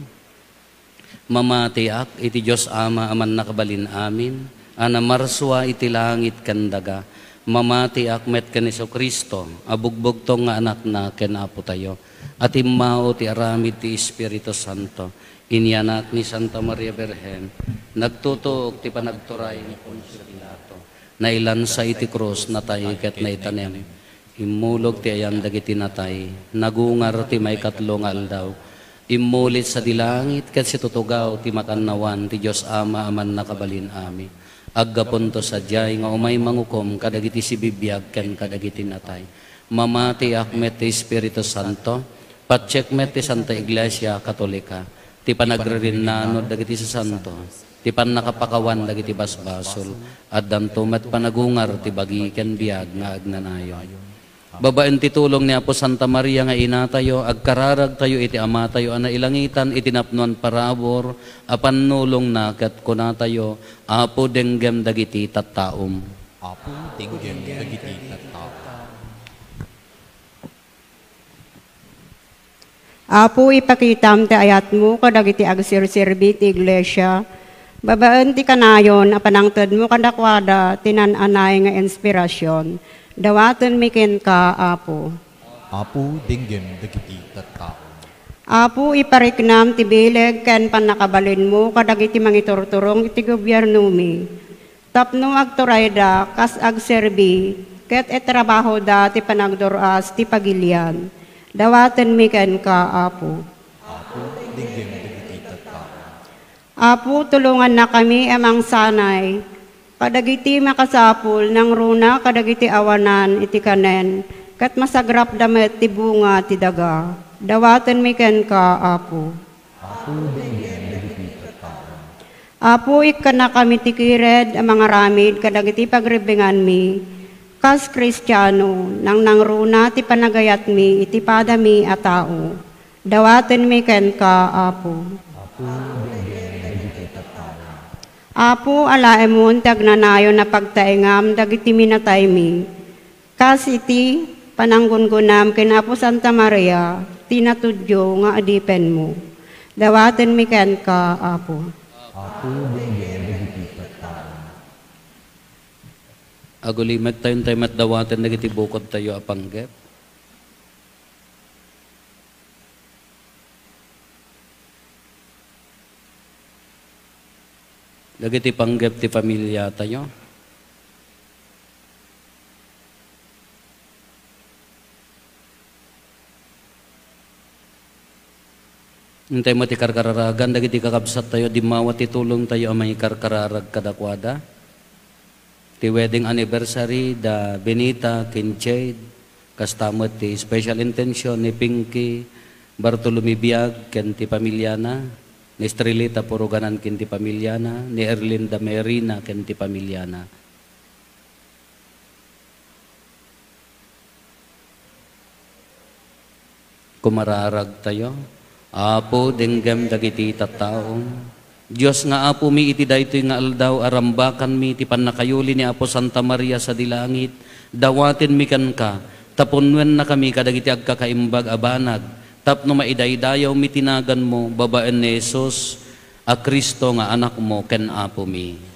Mamatiak iti Dios Ama a Mannakabalin-amin, a namarsua iti langit ken daga. Mamatiak met ken Jesu-Cristo a bugbugtong nga Anakna ken Apotayo, a timmao ti aramid ti Espiritu Santo. Inyanak ni Santa Maria Birhen, nagtutuok ti panagturay ni Poncio Pilato. Nailansa iti krus, natay ket naitanem. Immulog ti ayan dagiti natay, nagungar ti maikatlo nga aldaw. Immulit sadi langit ket situtugaw ti makannawan ti Dios Ama a Mannakabalin-amin. Aggapunto sadiay nga umay mangukom kadagiti sibibiag ken kadagiti natay. Mamatiak met ti Espiritu Santo, patiek met ti Santa Iglesia Katolika, ti panagririnnano dagiti sasanto, ti pannakapakawan dagiti basbasol, addanto met panagungar ti bagi ken biag nga agnanayon. Babaen ti tulong ni Apo Santa Maria nga inatayo, agkararagtayo iti Amatayo a nailangitan iti napnoan parabur a pannulongna ket kunatayo, "Apo, denggem dagiti tattaom." Apo, denggem dagiti tattaom. Apo, ipakitam ti ayatmo kadagiti agserserbi ti iglesia, babaen ti kanayon a panangtedmo kadakuada ti naan-anay nga inspirasyon. Dawatenmi kenka, Apo. Apo, denggem dagiti tattao. Apo, ipariknam ti bileg ken pannakabalinmo kadagiti mangiturturong iti gobiernomi. Tapno agturayda kas agserbi, ket itrabahoda ti panagdur-as ti pagilian. Dawatenmi kenka, Apo. Apo, denggem dagiti tattao. Apo, tulongannakami a mangsanay kadagiti makasapul nangruna kadagiti awanan iti kanen, ket masagrapda met ti bunga ti daga. Dawatenmi kenka, Apo. Apo, denggem dagiti tattao. Apo, ikkannakami ti kired a mangaramid kadagiti pagribbinganmi. Kas Kristiano, nangnangruna ti panagayatmi iti padami a tao. Dawatenmi kenka, Apo. Apo, denggem dagiti tattao. Apo, alaemon ti agnanayon a pagtaengam dagiti minataymi. Kas iti pananggungunam ken Apo Santa Maria, ti natudyo nga adipenmo. Dawatenmi kenka, Apo. Apo, denggem dagiti tattao. Agulimek tayo, intay met dawaten dagiti bukodtayo a panggep. Dagiti panggep ti familiatayo. Intay met ti karkararagan dagiti kakabsattayo, dimmawa ti tulongtayo a mangikarkararag kadakuada. Ti wedding anniversary da Benita ken Jade, kasta met ti special intention ni Pinky Bartolome Biag ken ti pamiliana, ni Estrelita Puruganan ken ti pamiliana, ni Erlinda Merina ken ti pamiliana. Kumararagtayo. Apo, denggem dagiti tattaom. Dios nga Apomi, iti daytoy nga aldaw a rambakanmi ti pannakayuli ni Apo Santa Maria sadi langit, dawatenmi kenka, ta punnuennakami kadagiti agkakaimbag a banag, tapno maidaydayawmi ti naganmo babaen ni Jesus a Cristo nga Anakmo ken Apomi.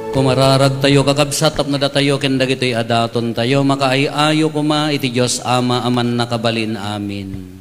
Kumararagtayo, kakabsat, tapno datayo ken dagitoy a datontayo, makaay-ayo koma iti Dios Ama a Mannakabalin. Amen.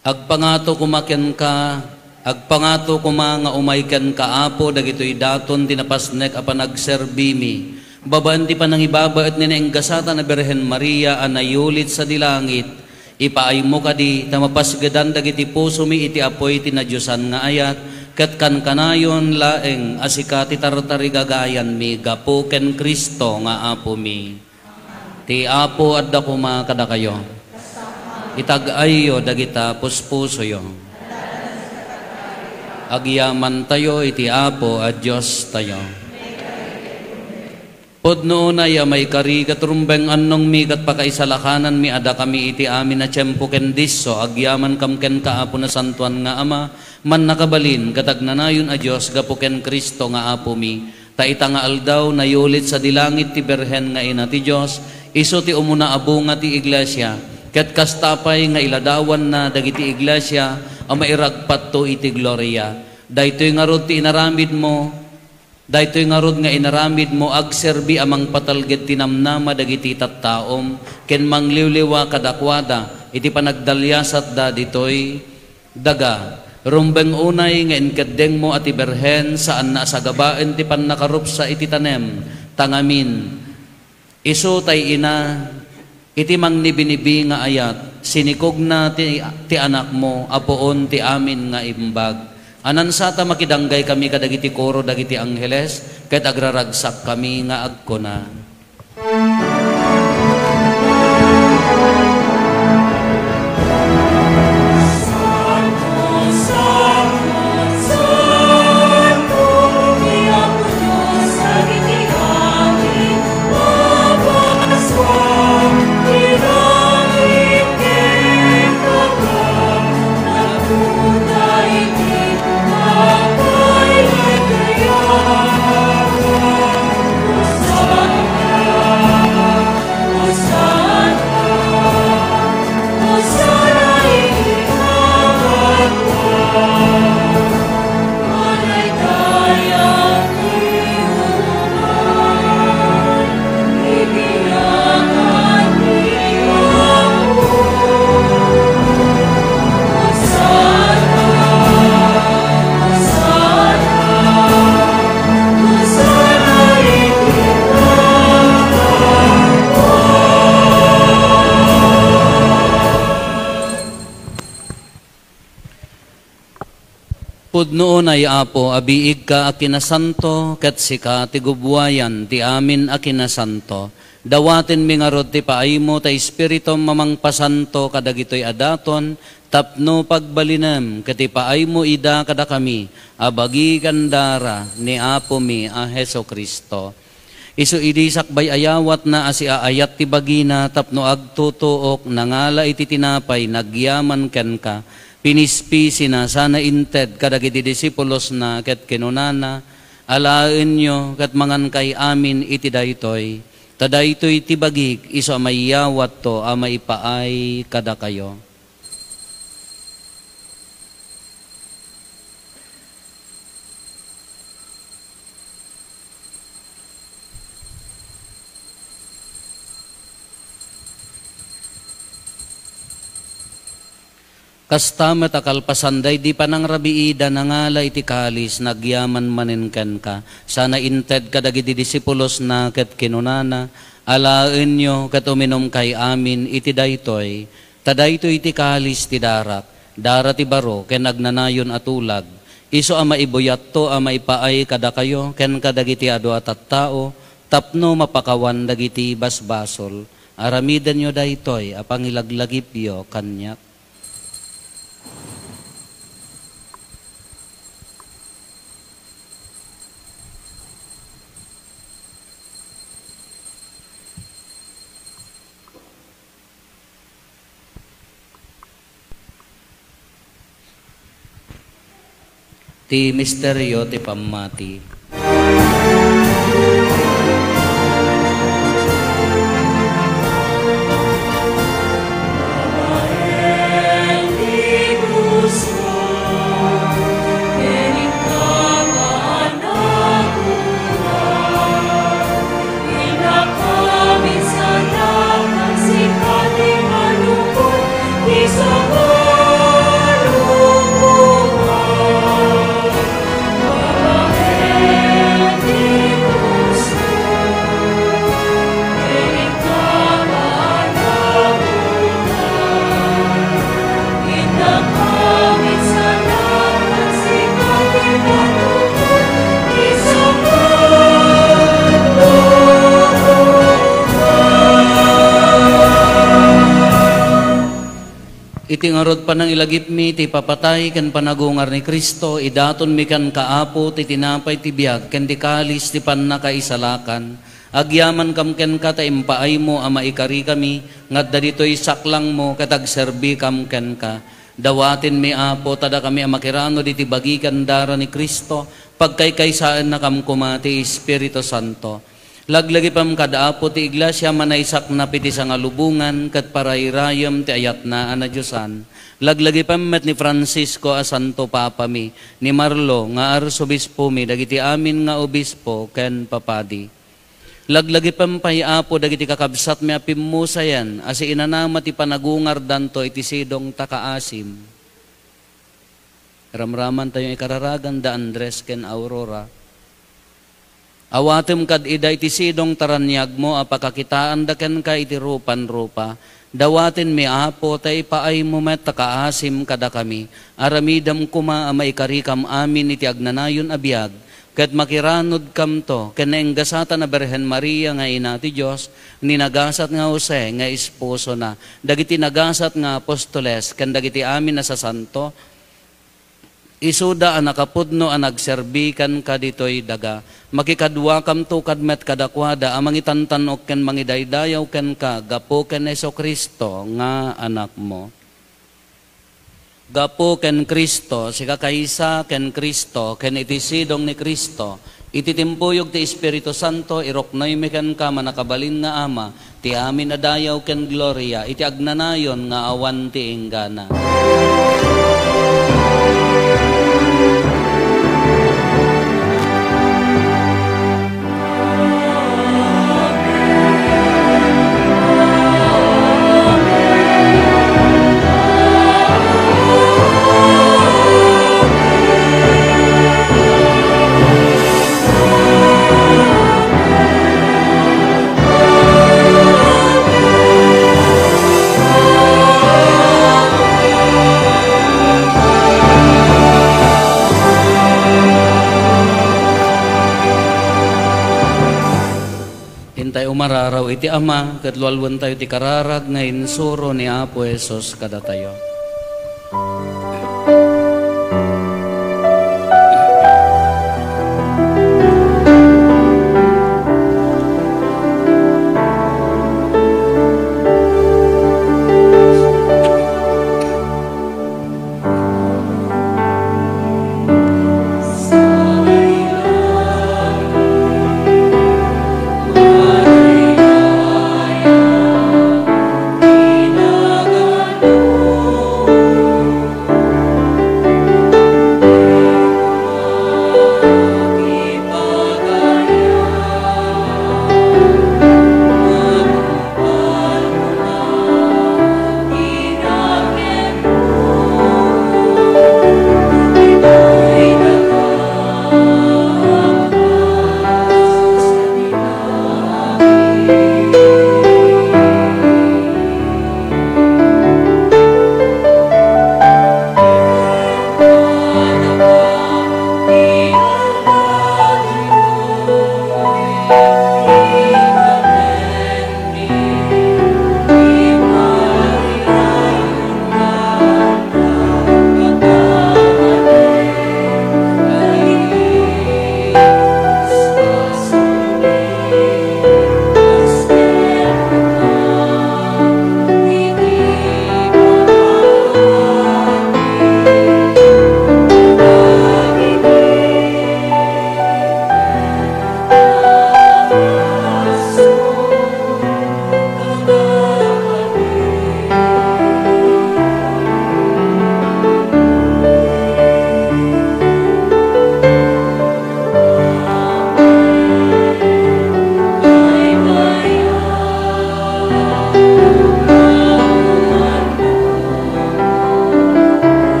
Agpangato koma kenka, agpangato koma nga umay kenka, Apo, dagitoy daton ti napasnek a panagserbimi, babaen ti panangibabaet ni nainggasatan a Birhen Maria a nayulit sadi langit. Ipaaymo kadi ta mapasgedan dagiti pusomi iti apuy ti nadiosan nga ayat, ket kankanayon laeng a sika ti tartarigagayanmi gapu ken Cristo nga Apomi. Ti Apo adda koma kadakayo. Itag-ayyo dagita puspusoyo. Agyamantayo iti Apo a Diostayo. Pudno unay a maikari ket rumbeng annongmi ket pakaisalakananmi a dakami iti amin a tiempo ken disso, agyamankam kenka, Apo Nasantoan nga Ama, mannakabalin ket agnanayon a Dios gapu ken Cristo nga Apomi. Ta ita nga aldaw, nayulit sadi langit ti Birhen nga Ina ti Dios, isu ti umuna a bunga ti Iglesia, ket kasta pay nga iladawanna dagiti iglesia a mairagpatto iti gloria. Daytoy ngarud ti inaramidmo, Daytoy ngarud nga inaramidmo agserbi a mangpatalged ti namnama dagiti tattaom ken mangliwliwa kadakuada iti panagdaliasatda ditoy daga. Rumbeng unay nga inkeddengmo a ti Birhen saanna a sagabaen ti pannakarupsa iti tanem, ta ngamin, isu tay ina iti mangnibinibi nga ayat, sinikogna ti, ti anakmo a puon ti amin nga imbag. Anansata makidanggay kami kadagiti koro dagiti angheles, ket agraragsak kami nga agkuna. Pudno unay, Apo, a biigka a kinasanto, ket sika ti gubbuayan ti amin a kinasanto. Dawatenmi ngarud ti paaymo ta Espiritum a mangpasanto kadagitoy a daton tapno pagbalinem ket ipaaymo ida kadakami a bagi ken dara ni Apomi a Jesu-Cristo. Isu idi sakbay a yawatna a siaayat ti bagina tapno agtutuok, nangala iti tinapay, nagyaman kenka, pinispisina, sana inted kadagiti disipulosna ket kinunana, "Alaenyo ket mangankay amin iti daytoy, ta daytoy ti bagik isu a maiyawatto a maipaay kadakayo." Kasta met a kalpasan daydi panangrabiida, nangala iti kalis, nagyaman manen kenka, sana inted kadagiti disipulosna ket kinunana, "Alaenyo ket uminumkay amin iti daytoy, ta daytoy ti kalis ti darak, dara ti baro ken agnanayon a tulag, isu a maibuyatto a maipaay kadakayo ken kadagiti adu a tattao tapno mapakawan dagiti basbasol. Aramidenyo daytoy a pangilaglagipyo kaniak." Ti misterio ti pammati. Iti ngarud panangilagipmi ti ipapatay ken panagungar ni Cristo, idatonmi kenka, Apo, ti tinapay ti biag ken ti kalis ti pannakaisalakan. Agyamankam kenka ta impaaymo a maikarikami nga adda ditoy saklangmo ket agserbikam kenka. Dawatenmi, Apo, ta dakami a makirano diti bagi ken dara ni Cristo, pagkaykaysaennakam koma ti Espiritu Santo. Laglagipem kad Apo ti Iglesia a manaysaknap iti sangalubongan ket parairayem ti ayatna a nadiosan. Laglagipem met ni Francisco a Santo Papami, ni Marlo nga Arsobispomi, dagiti amin nga obispo ken papadi. Laglagipem pay, Apo, dagiti kakabsatmi a pimmusayen a siinanama ti panagungardanto iti sidong ta kaasim. Ramramantayo ikararagan da Andres ken Aurora. Awatem kad ida iti sidong ta raniagmo a pakakitaanda kenka iti rupan-rupa. Dawatenmi, Apo, ta ipaaymo met ta kaasim kadakami. Aramidem koma a maikarikam amin iti agnanayon a biag, ket makiranudkamto ken naenggasatan a Birhen Maria nga Ina ti Dios, ni nagasat nga Jose nga esposona, dagiti nagasat nga apostoles, ken dagiti amin a sasanto. Isuda a nakapudno a nagserbi kenka ditoy daga. Makikaduakamto kad met kadakuada a mangitantan-ok ken mangidaydayaw kenka gapu ken Jesu-Cristo nga Anakmo. Gapu ken Cristo, sika kaysa ken Cristo, ken iti sidong ni Cristo, iti timpuyog ti Espiritu Santo, iruknoymi kenka, mannakabalin nga Ama, ti amin a dayaw ken gloria iti agnanayon nga awan ti inggana. Intay umararaw iti Ama, ket lualuentayo ti kararag nga insuro ni Apo Jesus kadatayo.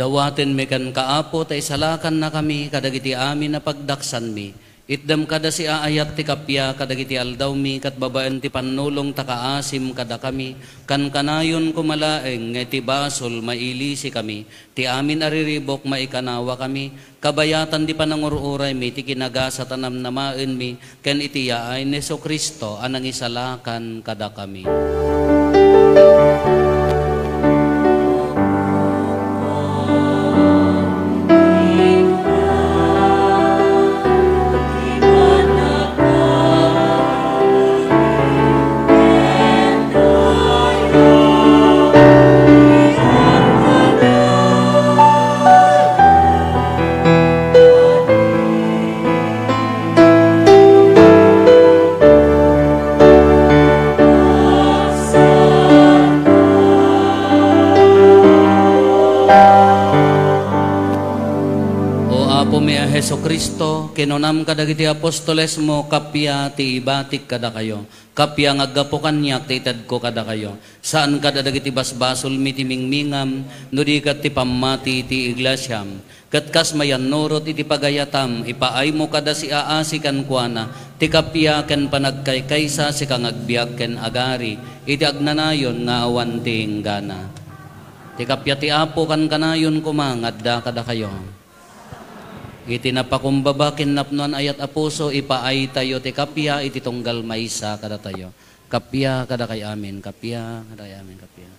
Dawatenmi kenka, Apo, ta isalakannakami kadagiti amin a pagdaksanmi. Itdem kada siaayat ti kappia kadagiti aldawmi ket babaen ti pannulong ta kaasim kadakami, kankanayon koma laeng nga iti basol mailisikami, ti amin a riribuk maikanawakami, kabayatan ti panangur-uraymi ti kinagasat a namnamaenmi, ken iti yaay ni Jesu-Cristo a nangisalakan kadakami. O Apomi a Jesu-Cristo, kinunam kadagiti apostolesmo, kappia ti ibatik kadakayo, kappia nga aggapu kaniak ti itedko kadakayo. Saan kada dagiti basbasolmi ti mingmingam, no di ket ti pammati ti iglesiam. Ket kas mayannurot iti pagayatam, ipaaymo kada siaasi kenkuana ti kappia ken panagkaykaysa, sika nga agbiag ken agari iti agnanayon nga awan ti inggana. Ti kappia ti Apo kankanayon koma nga adda kadakayo. Iti napakumbaba ken napnoan a yat a puso, ipaaytayo ti kappia iti tunggal maysa kadatayo. Kappia kadakay amin, kappia kadakay amin, kappia.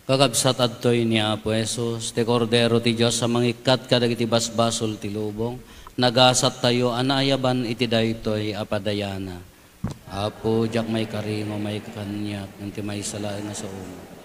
Kakabsat, adtoy ni Apo Jesus, ti Kordero ti Dios a mangikkat kadagiti basbasol ti lubong. Nagasattayo a naayaban iti daytoy a padayana. Apo, diak maikari nga umayka kaniak, ngem ti maysa laeng nga saom.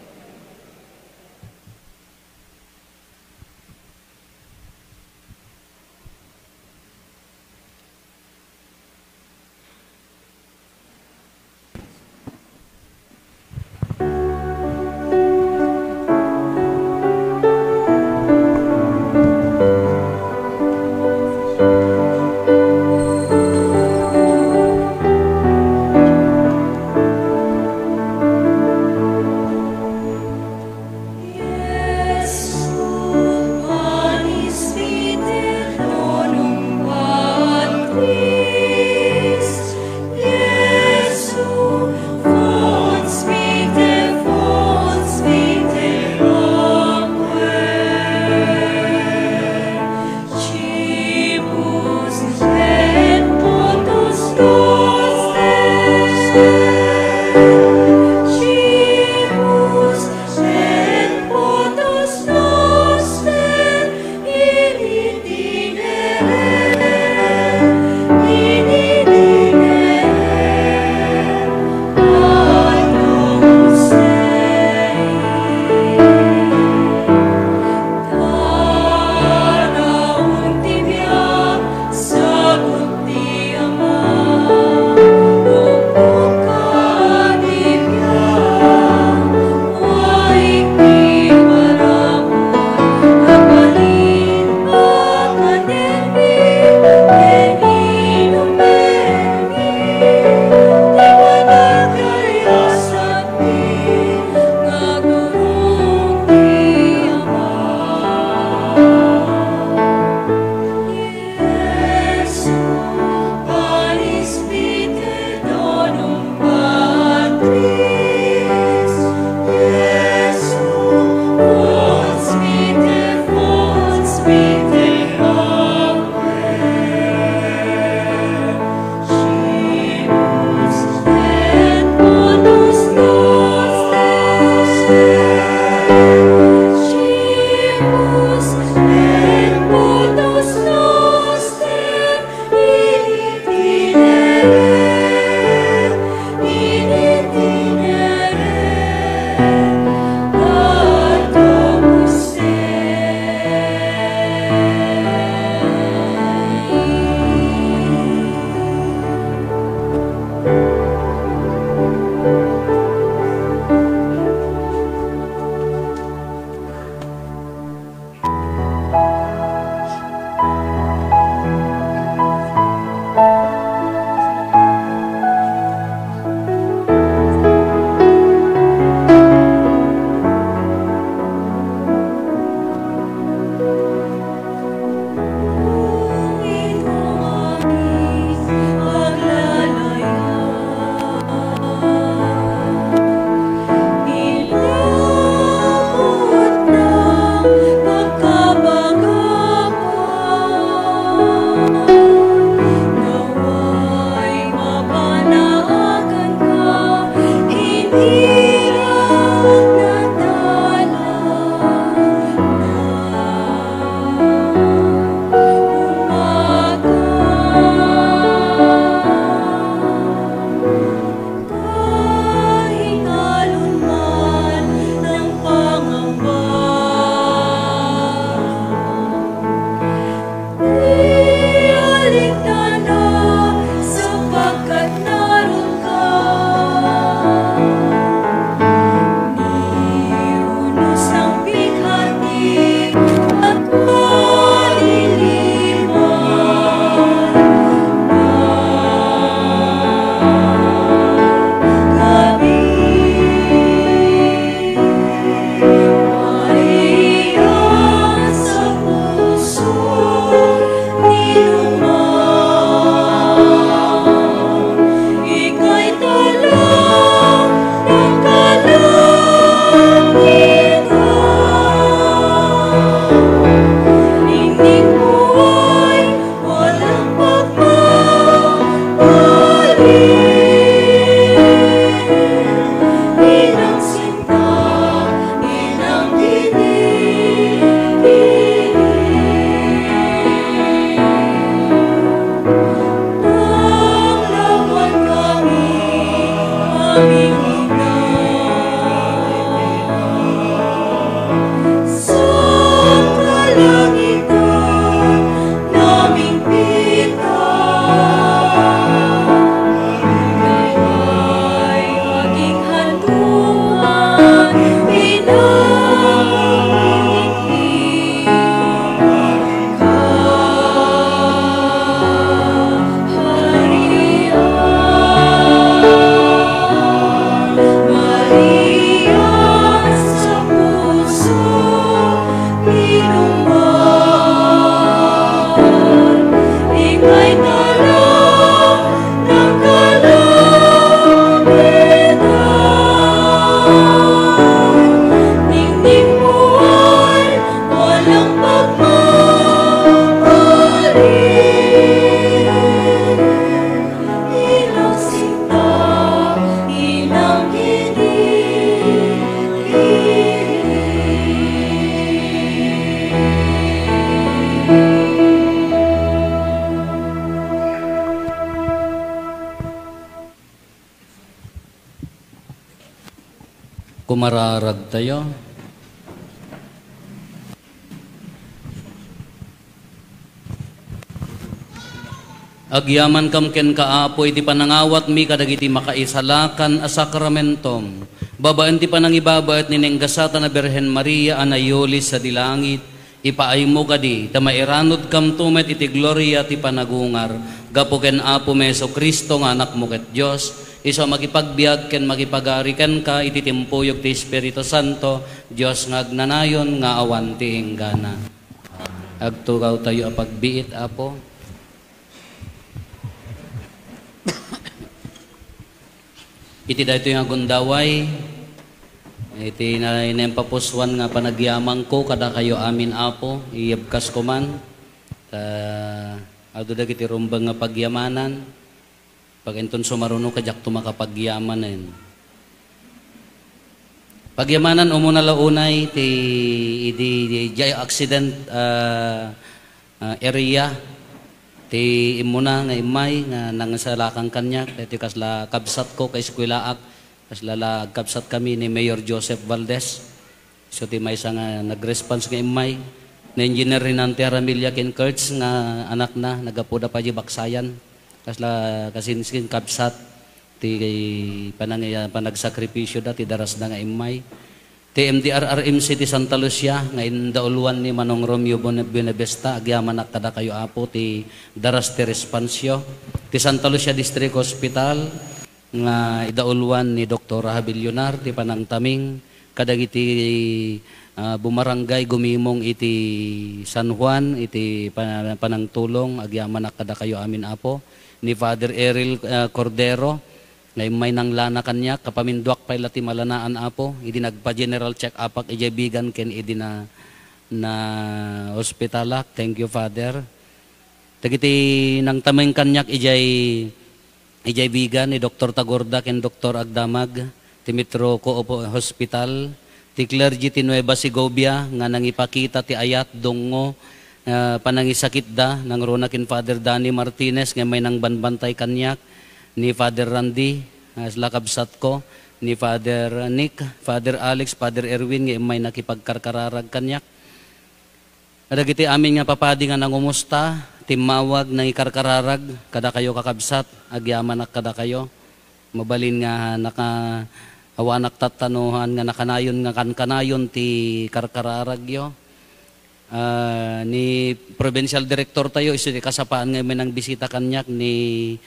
Ay tala ng kalangitan, ningning mo ay walang pagmamalit. Ilang sinta, ilang kinikili. Kumararag tayo. Agyamankam kenka, Apo, iti panangawatmi kadagiti makaisalakan a sakramentom. Babaen ti panangibabaet ni nenggasatan a Birhen Maria a nayuli sadi langit, ipaaymo kadi ta mairanudkamto met iti gloria ti panagungar gapu ken Apomi Jesu-Cristo nga Anakmo ket Dios, isu a makipagbiag ken makipagari kenka iti timpuyog ti Espiritu Santo, Dios nga agnanayon nga awan ti inggana. Agtugawtayo a pagbiit, Apo. Iti daytoy nga gundaway, iti na-, naimpapusuan nga panagyamanko kadakayo amin, Apo, iyebkasko man. Ta adu dagiti rumbeng nga pagyamanan, pag inton sumaruno, diakto makapagyamanen. Pagyamanan umuna la unay ti idi, di, di accident, ah, ah, area ti immuna nga immay nga nangisalakan kaniak, daytoy kasla kabsatko, kaeskuelaak, kasla la agkabsat kami ni Mayor Joseph Valdez. So, ti maysa nga nag-response nga immay, ni Engineer Renante Aramilla ken Kurtz nga anakna, naggapuda pay di Baksayan. Kasla kasinsin kabsat ti panang-, panagsakripisyoda ti darasda nga immay. Ti M D R R M C ti Santa Lucia nga indauluan ni Manong Romeo Bone-, Buenavista, agyamanak kadakayo, Apo, ti daras ti responsyo. Ti Santa Lucia District Hospital nga idauluan ni Doktora Habillonar ti panangtaming kadagiti, ah, bumarangay gumimong iti San Juan iti pa-, panangtulong, agyamanak kadakayo amin, Apo. Ni Father Eril, ah, Cordero, nga immay nanglana kaniak, kapaminduak pay la ti malanaan, Apo, idi nagpa-general check-upak idiay Vigan ken idi na, na ospitalak. Thank you, Father. Dagiti nangtameng kaniak idiay, idiay Vigan, ni Doktor Tagorda ken Doktor Agdamag, ti Metro Coop Hospital, ti clergy ti Nueva Segovia nga nangipakita ti ayat, dungngo, ah, panangisakitda, nangruna ken Father Danny Martinez nga immay nangbanbantay kaniak, ni Father Randy, ah, la kabsatko, ni Father Nick, Father Alex, Father Erwin nga immay nakipagkarkararag kaniak. Kadagiti amin nga papadi nga nangumusta, timmawag, nangikarkararag kadakayo, kakabsat, agyamanak kadakayo. Mabalin nga naka-, awanak tattanohan nga nakanayon nga kankanayon ti karkararagyo. Ah, ni provincial director tayo, isu ti kasapaan nga immay nangbisita kaniak ni,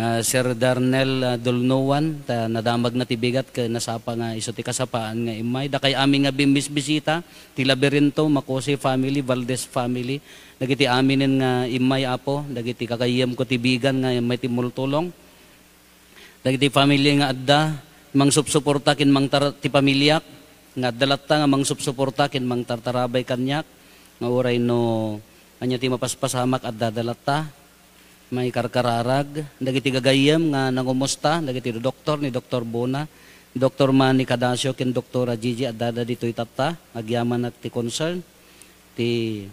ah, Sir Darnel, ah, Dolnoan, ta nadamagna ti bigat ket nasapa nga isu ti kasapaan nga immay. Dakay amin nga bimmisbisita, ti Laberinto, Macusi family, Valdez family, dagiti aminen nga immay, Apo, dagiti kagayyemko ti Vigan nga immay timmultulong. Dagiti familia nga adda mangsupsuporta ken mangtar-, ti familiak, nga adda latta nga mangsupsuporta ken mangtartarabay kaniak, nga uray no ania ti mapaspasamak, adda da latta. Maikarkararag dagiti gagayyem nga nangumusta, dagiti doktor, ni Doktor Bona, Doktor Manny Cadacio, ken Doktora Gigi, adda da ditoy tatta, agyamanak ti concern, ti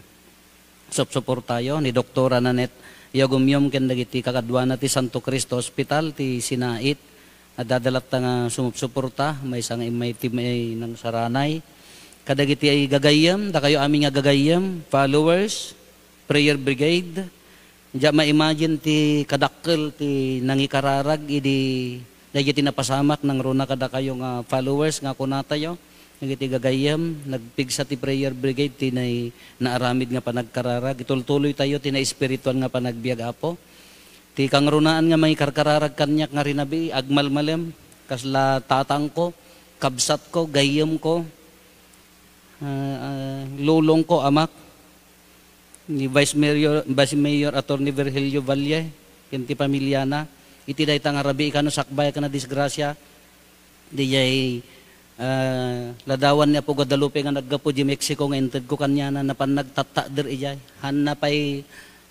supsuportayo ni Doktora Nanette Yagumyom ken dagiti kakaduana ti Santo Cristo Hospital ti Sinait. Adda da latta nga sumupsuporta, maysa nga immay ti may nangsaranay. Kadagiti ay gagayyem, dakayo amin nga gagayyem, followers, prayer brigade. Diak ma-imagine ti kadakkel ti nangikararag idi daydi ti napasamak nangruna kadakayo nga followers nga kunatayo. Dagiti gagayyem, nagpigsa ti prayer brigade ti nay-, naaramid nga panagkararag. Itultuloytayo ti naespirituan nga panagbiag, Apo. Ti kangrunaan nga mangikarkararag kaniak nga rinabii, agmalmalem, kasla tatangko, kabsatko, gayyemko, ah, ah, lolongko, amak. ni Vice Mayor, Vice Mayor Attorney Virgilio Valle, ken ti pamiliana, iti dayta nga rabii kano sakbay ken a disgrasya, dijay, ah, ladawan ni Apo Guadalupe nga naggapu di Mexico nga intedko kaniana, napan nagtattader ijay. Hanna pay,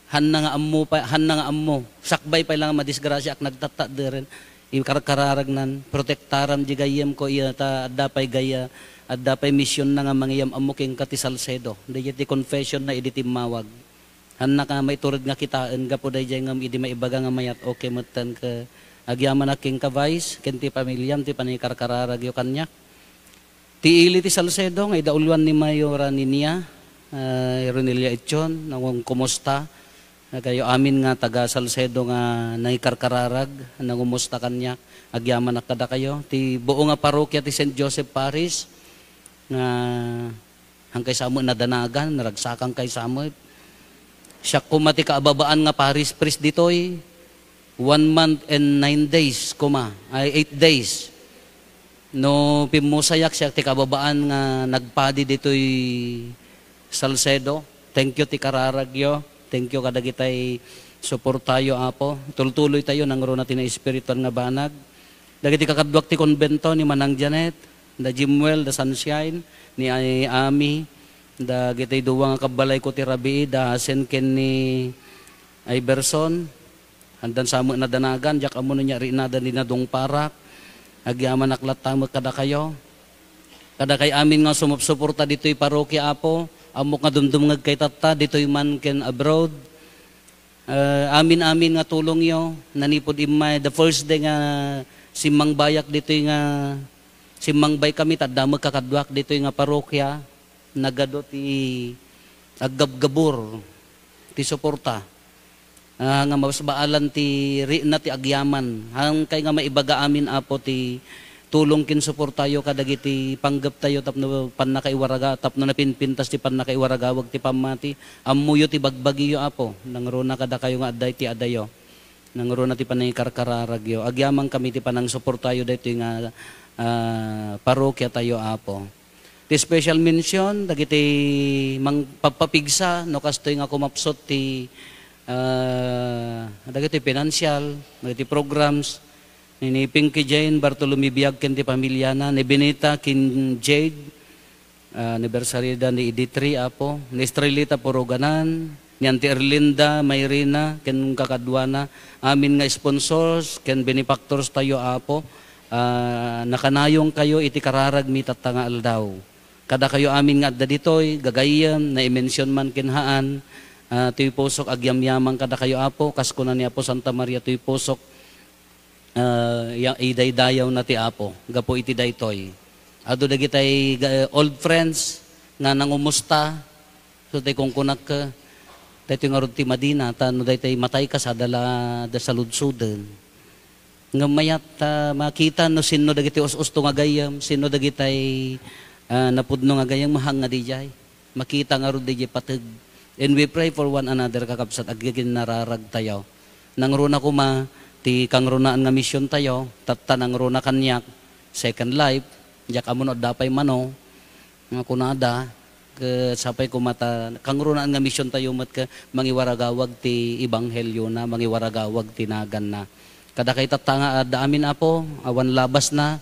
hanna nga ammo pay, hanna nga ammo. Sakbay pay lang a madisgrasya ak nagtattaderen. Ikarkararagnan, protektaram di gayyemko, iya ta adda pay gayya, adda pay mision na nga mangiyam-ammo kenka ti Salcedo. Dijay ti confession na idi timmawag. Hannak a maitured nga kitaen gapu daydiay ngem idi maibaga nga mayat, okay metten ket agyamanak kenka, Vice, ken ti pamiliam ti panangikarkararagyo kaniak. Ti ili ti Salcedo nga idauluan ni Mayora Ninia, ah, Ronelia Echon, nangong kumusta? Dakayo amin nga taga Salcedo nga nangikarkararag, nangumusta kaniak, agyamanak kadakayo. Ti buo nga parokia ti Saint Joseph Parish, nga Hankay sa met nadanagan, naragsakan kay sa met. Siak koma ti kaababaan nga parish priest ditoy, one month and nine days koma, ay, eight days. No pimmusayak, siak ti kaababaan nga nagpadi ditoy Salcedo. Thank you ti kararagyo. Thank you kadagitay suportayo, Apo. Tultuloy tayo, nangruna ti naespirituan nga banag. Dagiti kakaduak ti konbento ni Manang Janet, da Jimuel, da Sunshine, ni Ami, dagiti dua nga kabbalayko ti rabii, da Hasen ken ni Iverson. Handan sa met nadanagan, diak ammo no nia rinada ni nadungparak. Agyamanak latta met kadakayo. Kadakay amin nga sumupsuporta ditoy parokia, Apo, ammok nga dumdumngeg kay tatta, ditoy man ken abroad. Eh, amin-amin nga tulongyo, nanipud immay, the first day nga simmangbayak ditoy nga, simmangbaykami, ta adda met kakaduak ditoy nga parokia, nagadu ti aggabgabur, ti suporta. Ah, nga mabasbaalan ti rikna ti agyaman. Hankay nga maibaga amin, Apo, ti tulong ken suportayo kadagiti panggeptayo tapno pannakaiwaraga-, tapno napinpintas ti pannakaiwaragawag ti pammati. Ammoyo ti bagbagiyo, Apo. Nangruna kadakayo nga adda iti adayo. Nangruna ti panangikarkararagyo. Agyamankami ti panangsuportayo daytoy nga, ah, parokiatayo, Apo. Ti special mention dagiti mangpapapigsa no kastoy nga kumapsut ti, ah, dagiti financial, dagiti programs, ni, ni Pinky Jane Bartolome Biag ken ti pamiliana, ni Benita ken Jade, ah, anniversary da ni Editri, Apo, ni Estrelita Puruganan, ni Auntie Erlinda Mayrina, ken kakaduana, amin nga sponsors, ken benefactors tayo, Apo, ah, nakanayongkayo iti kararagmi tatta nga aldaw. Kadakayo amin nga adda ditoy, gagayyem, naimension man ken haan, ah, toy pusok, agyamyamang kadakayo, Apo, kas kuna ni Apo Santa Maria, toy pusok, ah, ya-, idaydayawna ti Apo gapu iti daytoy. Adu dagitay ga-, old friends nga nangumusta. So, tay kunkunak, ah, daytoy ngarud ti madina, ta no daytay matay ka, sada la da saludsoden. Ngem mayat, ah, makita no sinno dagiti us-usto nga gayyem, sinno dagitay, ah, napudno nga gayyem, mahang nga dijay. Makita ngarud diay pateg. And we pray for one another, kakabsat, agiginnararagtayo. Nangruna koma ti kangrunaan nga misiontayo, tatta nangruna kaniak, Second Life, diak ammo no adda pay mano, nga kunada, ket sapay koma ta kangrunaan nga misiontayo met ket mangiwaragawag ti ebangheliona, mangiwaragawag ti naganna. Kadakay tatta nga adda amin, Apo, awan labasna,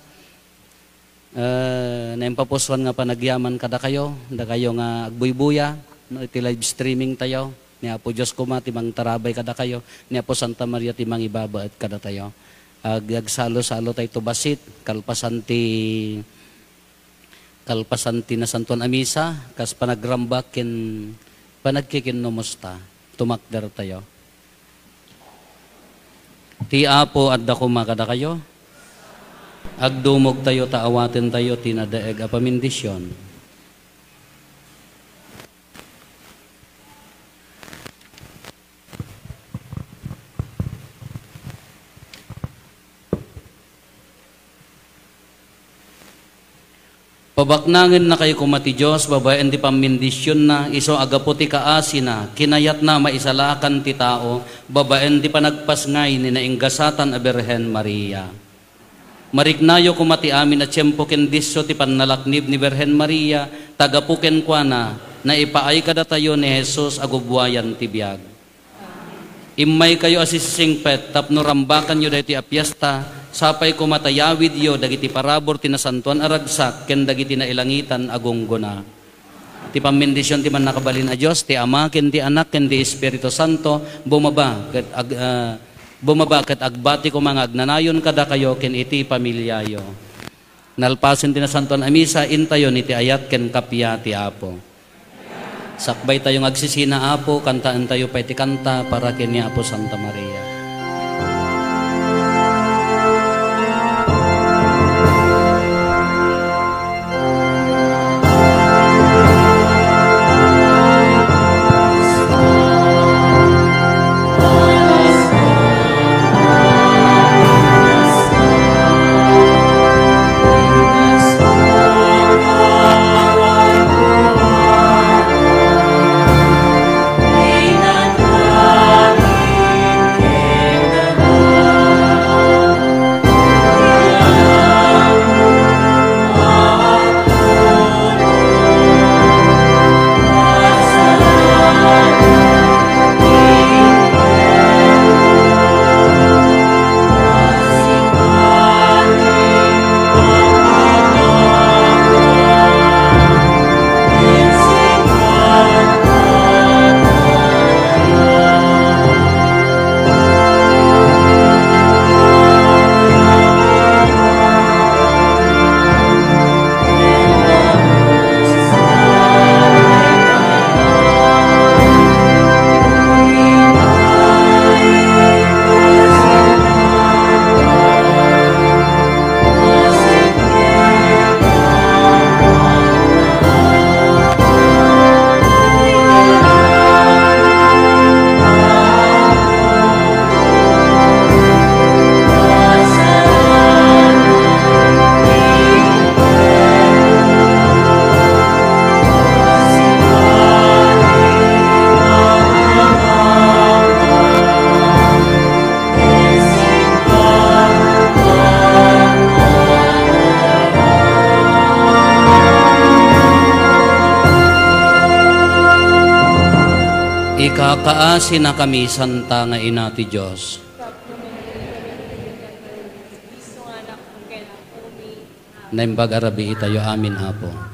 Eh, naimpapusuan nga panagyaman kadakayo, dakayo nga agbuybuya, no, iti live streaming tayo. Ni Apo Dios koma ti mangtarabay kadakayo, ni Apo Santa Maria ti mangibabaet kadatayo. Ag-, agsalo-salo tayo to bassit, kalpasan ti, kalpasan ti nasantuan a misa, kas panagrambak ken panagkikinnomusta. Tumakder tayo. Ti Apo adda koma kadakayo. Agdumogtayo ta awatentayo ti nadaeg a pamindision. Pabaknangennakayo koma ti Dios babaen ti pammindisionna, isu a gapu ti kaasina, kinayatna a maisalakan ti tao babaen ti panagpasngay ni nainggasatan a Birhen Maria. Mariknayo koma ti amin a tiempo ken disio ti pannalaknib ni Birhen Maria, ta gapu kenkuana, Naipaay kadatayo ni Jesus a gubuayan ti biag. Immaykayo a sisisingpet tapno rambakanyo daytoy a fiesta, sapay koma ta yawidyo dagiti parabur ti nasantoan a ragsak ken dagiti nailangitan a gunggona. Ti pammendision ti Mannakabalin a Dios, ti Ama, ken ti Anak, ken ti Espiritu Santo, bumaba ket ag-, ah, bumaba ket agbati koma nga agnanayon kadakayo ken iti pamiliayo. Nalpasen ti Nasantoan a Misa, intayon iti ayat ken kappia ti Apo. Sakbaytayo nga agsisina, Apo, kantaentayo pay ti kanta para ken ni Apo Santa Maria. Ikakaasinakami, Santa nga Ina ti Dios. Naimbag a rabii itayo amin, Apo.